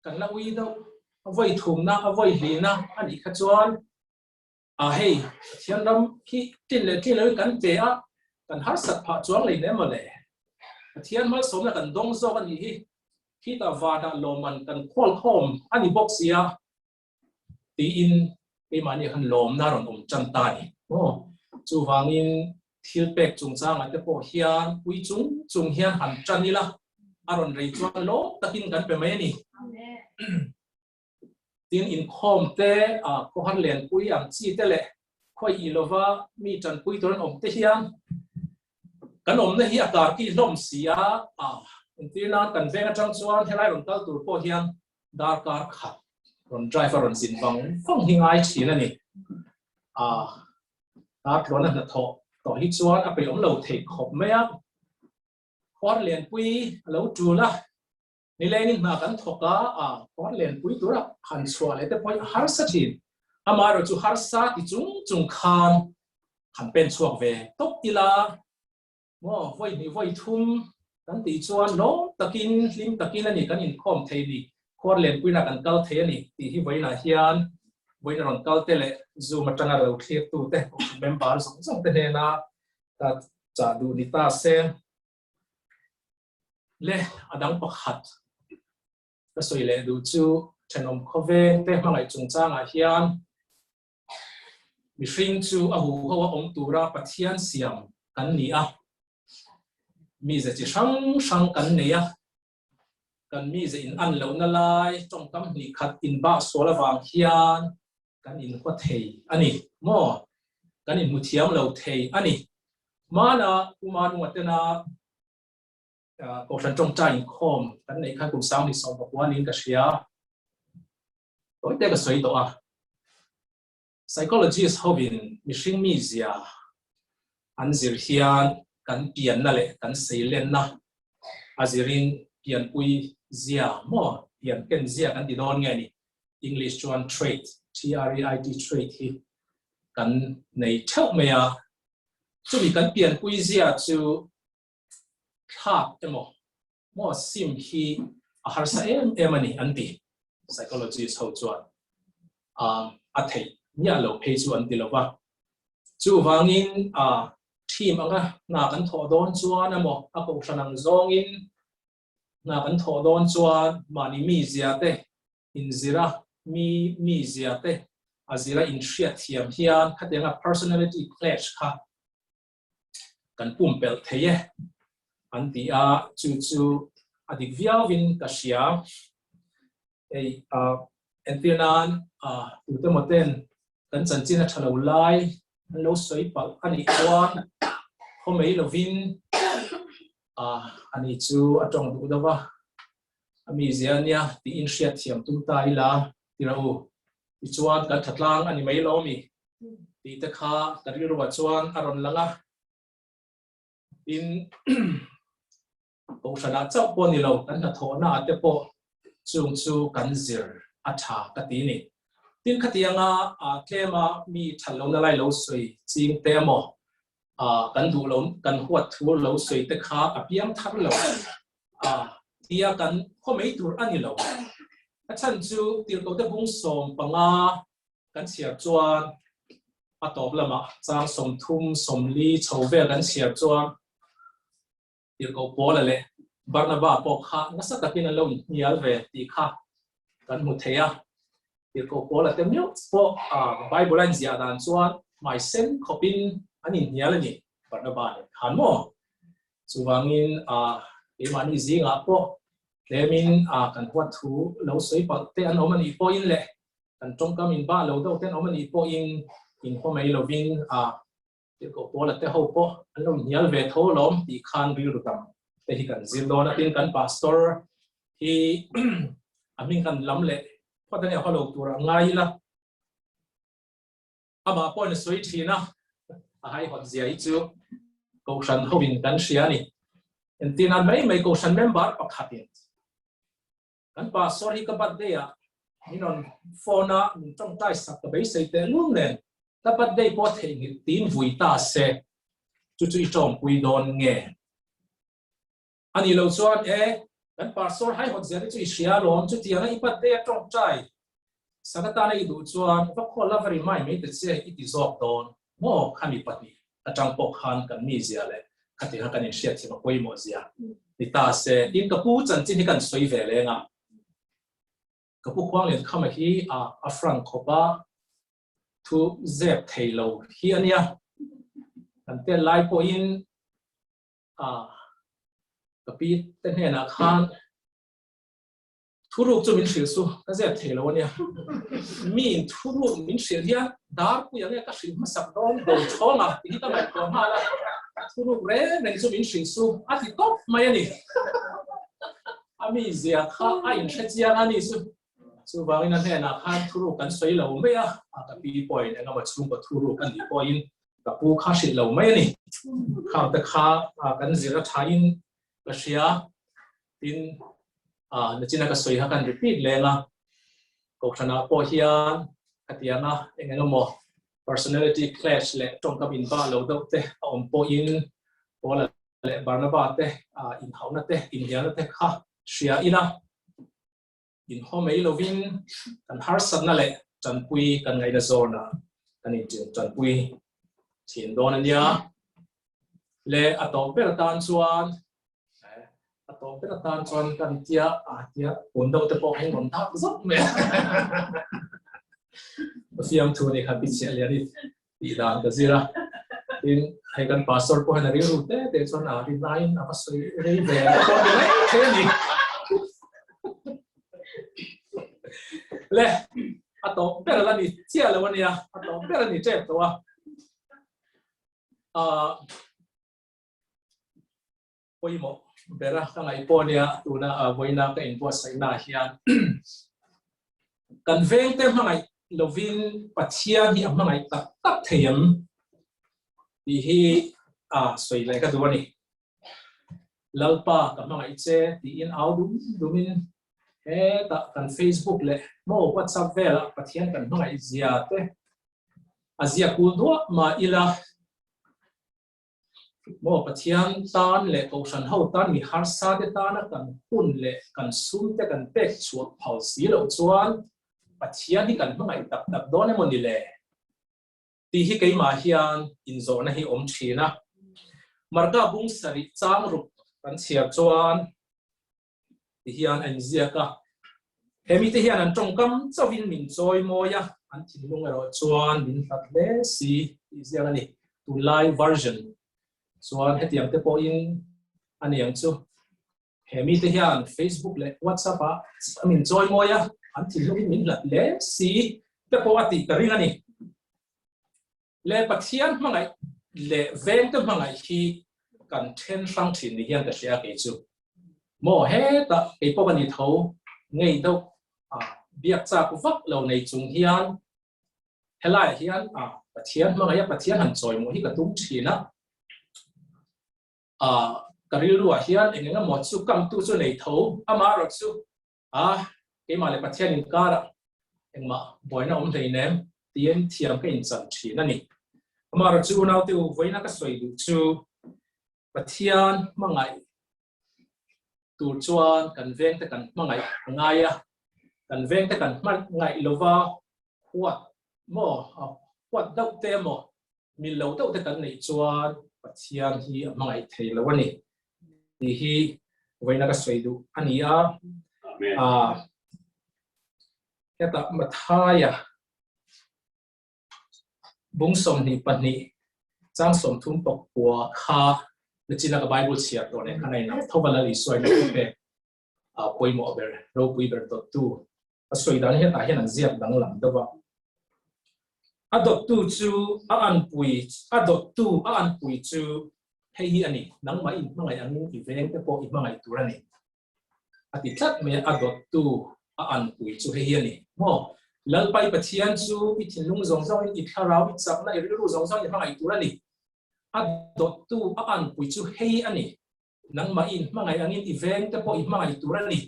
kan la ui deuh, a vawi thumna, a vawi hlihna a nih kha chuan a hei Pathian ram khi tlin leh tlin loin kan pe a, kan harsat phah chuang lei nem mawle. Pathian malsawmna kan dawng zawk a nih hi, khitah vanah lawmman kan khualkhawm a ni bawk sia tiin keimahni khan lawmna rawn awm tan ta a ni. Aw, chuvangin thil pek chungchangah te pawh hian pui chung chung hian han tan ila, a rawn rei chuan lawm takin kan pe mai a ni. Tin, inkhawm te, khawhar lenpui ang chi te leh khawi i lova mi tanpui tur an awm te hian kan awmna hi a kar ki hlawm si a, entir nan kan veng atang chuan helai rawn kal tur pawh hian darkar khat rawn drive a rawn zin vang vang hi ngai thin a ni. Dar tluana hnathawh tawh hi chuan a peihawm lo thei khawp mai a, khuar lenpui a lo tul a. Nilengin hna kan thawk a, a kawr lenpui tura han chhuah leh te pawh hi a harsa thin. Amaherawh chu harsa ti chung chung khan han pen chhuak ve tawp ila maw vawi hnih vawi thum kan tih chuan lawm takin hlim takin a ni kan inkhawm thei ni, khuar lenpuina kan kal thei a ni tih hi vawiinah hian vawiin a rawn kal te leh Zoom atanga lo thlirtu te member zawng zawng te hnena ka chah duh ni ta se. Le a dang pakhat ka sawi leh duh chu thenawm khawveng te hmangaih chungchangah hian mihring chu a huho a awm tura Pathian siam kan ni a, mize chi hrang hrang kan nei a, kan mize in an lohna lai tawngkam hnih khat inbah sual avang hian kan inhua thei a ni maw? Kan inhmu thiam lo thei a ni. Hmana Uma nunga tena Kohhran tawngtai inkhawm kan neih khan kum 2019 niin ka hria. Tawite ka sawi tawh a. Psychologist hovin mihring mizia an zir hian kan pianna leh kan seilenna a zirin pianpui zia maw pian ken zia kan ti dawn nge ni? English chuan trait, T-R-E-I-T, trait hi kan nei theuh mai a. Chumi kan pianpui zia chu thlak emaw maw sim hi a harsa em em a ni an ti. Psychologist ho chuan a theih miah lo phei chu an ti lo va. Chuvangin team anga hna kan thawh dawn chuan emaw a kohhran ang zawngin hna kan thawh dawn chuan mahni mizia te inzir a, mi mizia te a zira inhriat thiam hian khatianga personality clash kha kan pumpelh thei e an ti a, chu chu a dik viauin ka hria. Hei entir nan tute maw ten kan chanchin a tha lo lai an lo sawi palh a nih chuan khaw mai lovin ani chu a tawng duh deuh a, a mizia ania tiin hriatthiam tum ta ila ti rawh u. Tichuan kan tha tlang a ni mai lo ami tih te kha ka rilruah chuan a rawn lang a. Tin, Kohhranah chauh pawh ni lo, kan hnathawhnaah te pawh chung chu kan zir a tha ka ti ni. Tin, khatianga tlema mi that lohna lai lo sawi ching te emaw, kan duh lo, kan huat thu lo sawi te kha a piang thar lo tia kan khaw mai tur a ni lo. A chhan chu tirhkohte bung 15 kan chhiar chuan a tawp lamah chang 30, 40 chho vel kan chhiar chuan Tirhkoh Paula leh Barnaba pawh kha nasa takin an lo inhnial ve tih kha kan hmu thei a. Tirhkoh Paula te meuh pawh Bible a inziah dan chuan hmai sen khawpin an inhnial a ni, Barnaba nen khan maw? Chuvangin keimahni zingah pawh tlemin kan huat thu lo sawi palh te an awm a nih pawhin leh kan tawngkam inbah lo deuh te an awm a nih pawhin inhaw mai lovin Tirhkoh Paula te ho pawh an lo inhnial ve tho alawm tih khan rilru tam te hi kan zir dawn a. Tin, kan pastor hi a hming kan lam leh phawt a nia, haw lo tur a ngai ila. Amah pawhin a sawi thin a, a haihawt zia hi chu Kohhran hoin kan hria a ni. Engtin nan mai mai Kohhran member pakhatin Kan pastor hi ka birthday ah min rawn phone a, min tawngtai sak ka beisei teh lul nen, ka birthday pawh theihnghilh tiin vui ta se, chu chu i tawngpui dawn nge? A nih loh chuan e, kan pastor haihawt zel hi chu i hria alawm, chutianga i birthday a tawngtai sak atana i duh chuan va call la va remind mai ta che i ti zawk dawn maw? Khami 2 atang pawh khan kan mizia leh khatiang kha kan inhriatthiam a pawimawh zia ni ta se. Tin, ka pu chanchin hi kan sawi ve leng a, ka pu Khuanglian Khama hi a frank khawp a, thu zep thei lo hi a nia. Kan tel lai pawhin ka pi te hnenah khan Thuruk chu min hrilh su, ka zep thei lo a nia. Miin thuruk min hrilh hian darpui ang e ka hrilh hmasak dawn do chhawng a tih hi ka ngaihtuah nghal a. Thuruk reng reng chu min hrilh su a ti tawp mai a ni. A mi zia kha a inhre chiang a ni chu. Chuvangin a hnenah khan thuruk kan sawi lo mai a, a ka pi pawhin engemaw chhungkaw thuruk a nih pawhin ka pu kha hrilh lo mai a ni. Khangte kha kan zir a thain ka hria. Tin, nachina ka sawi kha kan repeat leng a, Kohhranah pawh hian khatianga eng eng emaw personality clash leh tawngkam inbah lo deuh te a awm pawhin Paula leh Barnaba te inhauhna te, inhnialna te kha hria ila inhaw mai lovin kan harsatna leh tanpui kan ngaihna zawnah kan inṭin tanpui thin dawn a nia. Le a tawp ber atan chuan a tawp ber atan chuan kan tia a tia pun deuh te pawh heng rawn dak zauh mai a. Fiam thu ni kha pichhiah lian i tih dan ka zir a. Tin, hei kan pastor pawh hian a rilru te te chuan a rin aiin a va sawi rei ve a pawh ni mai thei a ni. Le, a tawp ber la ni chiah lo a nia, a tawp ber a ni tep tawh a. Ah, pawimawh bera ka ngaih pawh nia tuna vawiina ka inbuatsaihna ah hian kan vengte hmangaih lovin Pathian hi a hmangaih tak tak thei em tih hi a sawi leh ka duh a ni. Lalpa ka hmangaih che tiin au dum dumin hetah kan Facebook leh maw WhatsApp velah Pathian kan hmangaih zia te a ziak kul duah mah ila Maw Pathian tan leh Kohhran ho tan mi harsa te tana kan hun leh kan sum te kan pek chhuah phal si loh chuan Pathian hi kan hmangaih tak tak dawn emaw ni le? Tih hi keimah hian inzawhna hi awm thin a. Marka bung sarih chang ruk kan chhiar chuan ti hian a inziak a, He mite hian an tawngkam chauhin min chawi mawi a, an thinlung erawh chuan min hlat hle si tih ziak a ni. Tunlai version chuan hetiang te pawhin a ni ang chu. He mite hian Facebook leh WhatsApp ah min chawi mawi a. An thinlungin min hlat hle si te pawh a tih ka ring a ni. Le Pathian hmangaih leh vengte hmangaih hi kan then hrang thin ni hian ka hria kei chu. Maw hetah kei pawh ka ni tho ngei deuh a biak chak vak lo nei chung hian helaiah hian a Pathian hmangaih a Pathian han chawimaw hi ka tum thin a. A ka rilruah hian eng eng emaw chu kamtu chu nei tho amaherawh chu A, keimah leh Pathian inkarah engmah buaina awm hleinem tiin thiam ka inchan thin a ni. Amaherawh chu unaute u, vawiina ka sawi duh chu Pathian hmangaih tur chuan kan vengte kan hmangaih a ngai a, kan vengte kan hmangaih lova huat maw, huat deuh te emaw, mil lo deuh te kan neih chuan Pathian hi a hmangaih thei lo a ni tih hi vawiina ka sawi duh a ni a. Hetah Mathaia bung 22 chang 39 kha nachina ka Bible chhiar tawh nen khan a inang tho a, Lal Isua in a pek pawimawh ber, ropui ber dawttu a sawi dan hetah hian an ziak danglam deuh a. A dawttu chu a anpui, a dawttu a anpui chu hei hi a ni, nangmah i inhmangaih angin i veng te pawh i hmangaih tur a ni. A ti tlat mai a, a dawttu a anpui chu hei hi a ni. Maw? Lalpa i Pathian chu i thinlung zawng zawngin i thlarau, i chakna, i rilru zawng zawngin i hmangaih tur a ni. A dawttu a anpui chu hei a ni. Nangmah i inhmangaih angin i veng te pawh i hmangaih tur a ni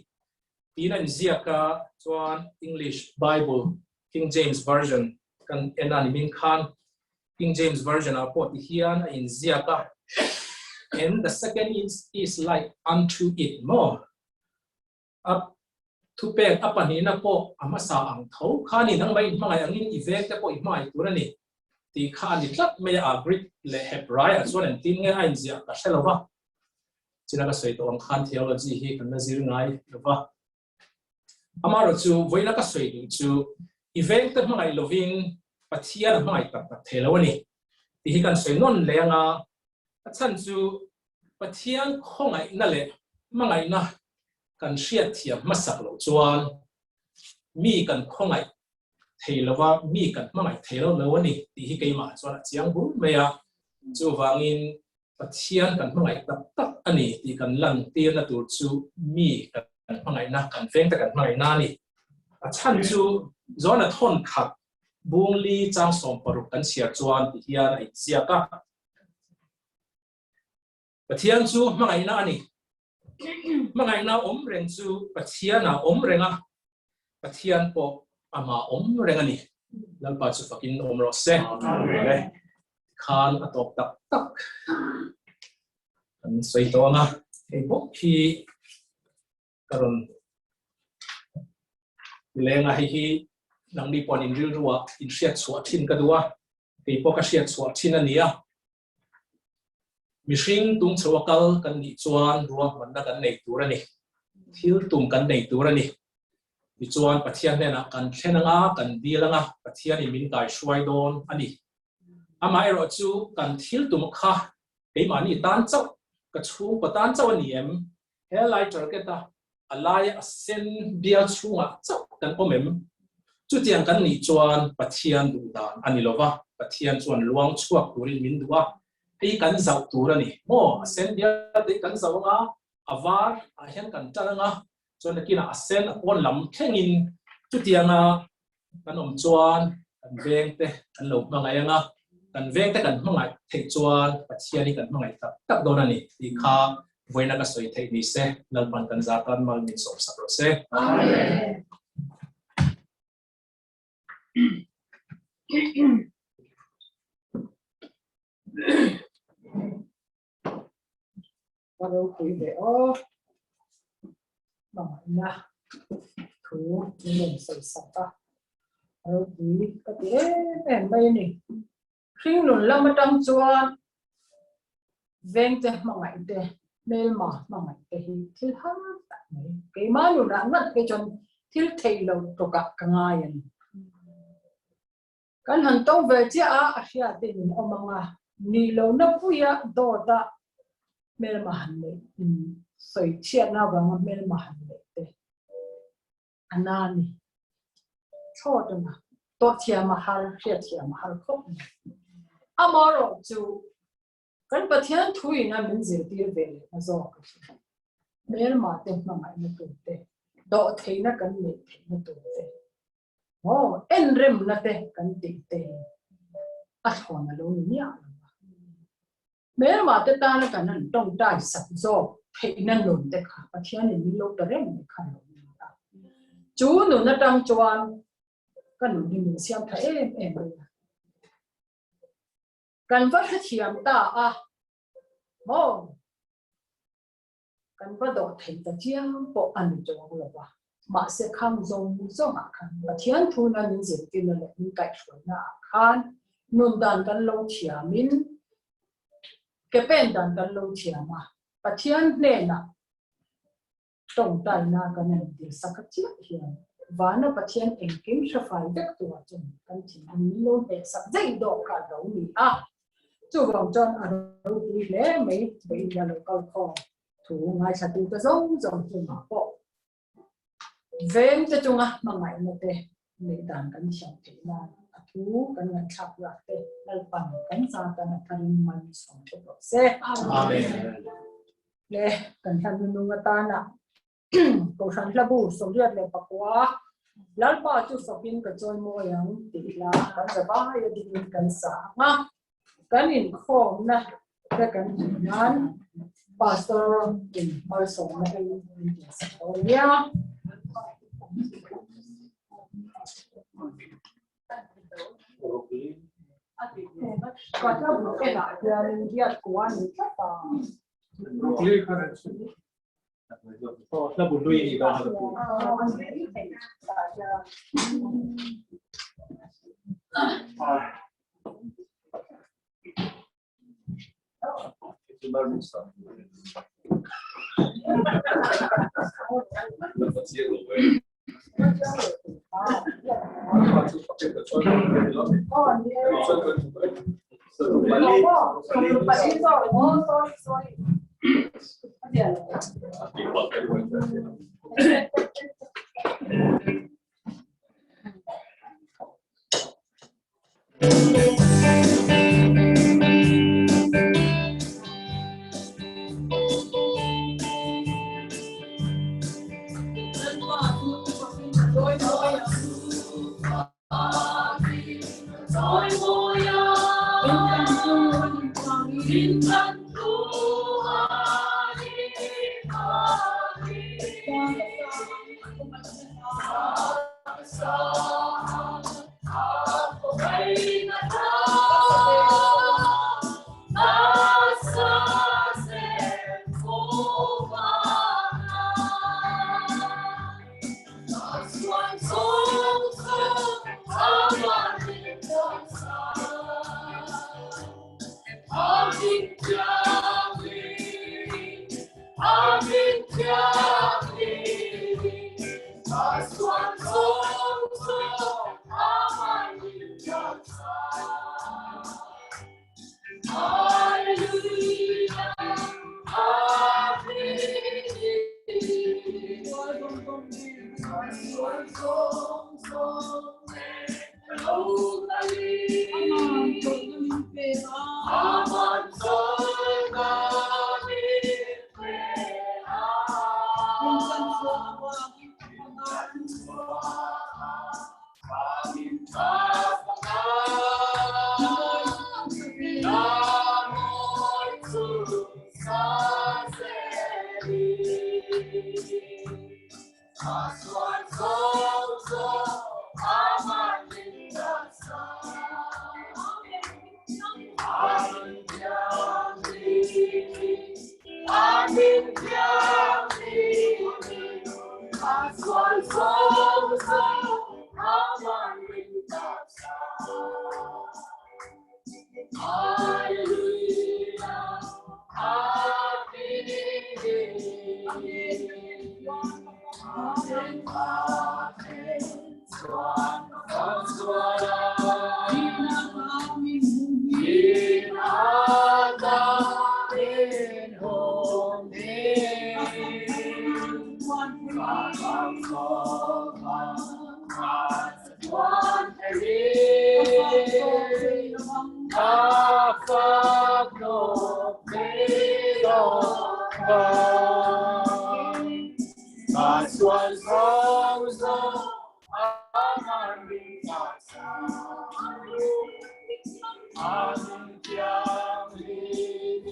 tiin a inziak a, chuan English Bible King James Version kan en a ni min khan King James Version ah pawh ti hian a inziak a, And the second is is like unto it maw? A thupek a pahnihna pawh a hmasa ang tho kha a ni, nangmah i inhmangaih angin i veng te pawh i hmangaih tur a ni tih kha a ni tlat mai a, Greek leh Hebrai ah chuan engtin nge a inziah ka hre lo va, china ka sawi tawh ang khan theology hi kan la zir ngai lo va. Amaherawh chu vawiina ka sawi duh chu i veng te hmangaih lovin Pathian a hmangaih tak tak thei lo a ni tih hi kan sawi nawn leh ang a, a chhan chu Pathian khawngaihna leh hmangaihna kan hriatthiam hmasak loh chuan mi kan khawngaih thei lo va, mi kan hmangaih thei lo lo a ni tih hi keimah chuan a chiang bur mai a. Chuvangin Pathian kan hmangaih tak tak a ni tih kan lantirna tur chu mi kan hmangaihna, kan vengte kan hmangaihna a ni. A chhan chu Johana thawn khat bungli chang 16 kan chhiar chuan ti hian a inziak a. Pathian chu hmangaihna a ni. Hmangaihna awm reng chu Pathianah awm reng a, Pathian pawh amah awm reng a ni. Lalpa chu fakin awm rawh se. Amen. Khan a tawp tak tak kan sawi tawh ang a, hei bawk hi ka rawn leng a, hei hi nangni pawh in rilruah in hriat chhuah thin ka duh a, kei pawh ka hriat chhuah thin a ni a. Mihring tung chho a kal kan nih chuan ruahmanna kan nei tur a ni. Thil tum kan nei tur a ni. Tichuan Pathian hnenah kan thlen anga, kan dil anga, Pathianin min kaihruai dawn a ni. Amaherawh chu kan thil tum kha keimahni tan chauh, ka chhungkaw tan chauh a ni em? He lai target a a laia a sen bial chhungah chauh kan awm em? Chutiang kan nih chuan Pathian duh dan a ni lo va, Pathian chuan luang chhuak turin min duh a, hei kan zauh tur a ni. Maw, a sen bial te hi kan zauh anga, a var ah hian kan tan anga, chuan nakinah a sen a pawn lam thlengin chutianga kan awm chuan kan veng te kan lo hmangaih anga, kan veng te kan hmangaih theih chuan Pathian hi kan hmangaih tak tak dawn a ni tih kha vawiina ka sawi theih ni se, Lalpan kan zah tan mal min sawm sak rawh se. Amen. Ka ropui ve aw. Hmangaihna thu min rawn sawi sak a. Ropui ka ti em em mai a ni. Hringnun lam atang chuan vengte hmangaih te, hmelma hmangaih te hi thil har tak mai. Keimah nunah ngat phei chuan thil theih lo tawkah ka ngai a ni. Kan han tawng ve chiah a, a hriat in in awm ang a, nih lohna puia dawt a hmelma han neih in sawi chhiatna avanga hmelma han neih te a na a ni. Thlawt a na. Tawh thiam a har, hriat thiam a har khawp mai. Amaherawhchu, kan Pathian thuin a min zirtir ve leh na zawk a chu hmelma te hmangaihna tur te, dawhtheihna kan neih theihna tur te, maw enremna te kan tih te hi a thlawn a lo ni miah lo va. Hmelma te tana kan han tawngtai sak zawk theihna nun te kha Pathianin min lo pe reng mai kha a lo ni a. Chu nun atang chuan ka nun hi min siam tha em em mai a. Kan va hrethiam ta a, maw? Kan va dawh thei ta chiang pawh a ni chuang lo va. Mahse khang zawng zawngah khan Pathian thuna min zirtirna leh min kaihhruaina ah khan nun dan kan lo thiamin ke pen dan kan lo thiam a, Pathian hnenah Tawngtaina kan en tir sak a chiah hian vana Pathian engkim hre fai vek turah chuan kan thinlung min lo hneh sak daih dawh kha a lo ni a. Chuvang chuan a ropui hle mai vawiin a lo kal khawm thu ngaithlatute zawng zawng chungah pawh vengte chunga hmangaihna te neih dan kan thiam theih nan a thu kan ngaihthlak lak te Lalpan kan zatan a tharin man sawm theuh rawh se. Amen. Le kan hla nunung atana Kohhran hlabu 84 Lalpa chu fakin ka chawi mawi ang tih hla kan zavai a dingin kan sa ang a. Kan inkhawmna te kan tih nan Pastor in malsawmna ei min tih sak dawn nia. Ka hlabu enah hianin hiat kua ni tlat a. Hlabu hlui ni dawn a ka pu. Sual zo zo aman min taksa. Amin thianghlim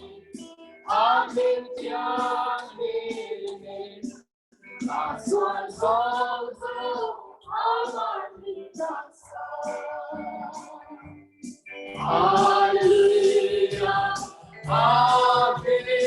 Amin thianghlim ka sual zo zo aman min taksa. Hallelujah, Amen.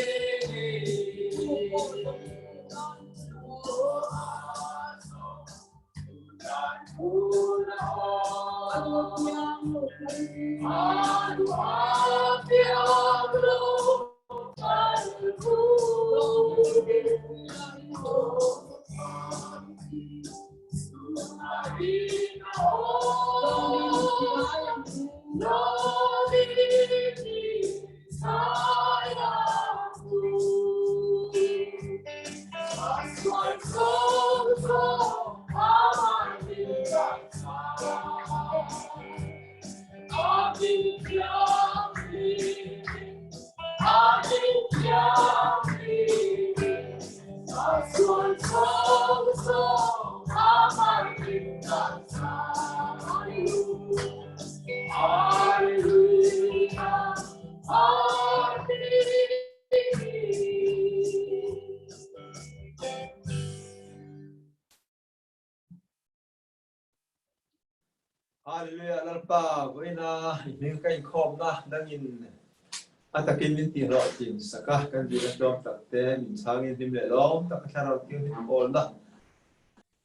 Hallelujah Lalpa vawiina i hming ka inkhawmna nangin a takin min tihhlawhtlin sak a, kan zirna tlawm tak te min chhangin hlim leh lawm tak a thlarau thianghlim pawlna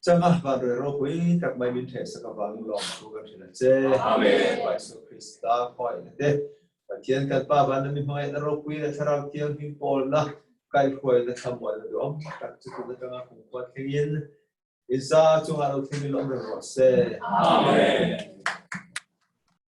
changa vanruai ropui tak mai min hreh sak avangin lawmthu kan hrilh a che. Amen. Pa Isu Krista khawngaihna te, Pathian kan Pa van mi hmangaihna ropui leh thlarau thianghlim pawlna kaihhruaina thlamuanna duhawm tak chu tun atanga kumkhua thlengin Isa chungah lo thleng in awm reng rawh se. Amen.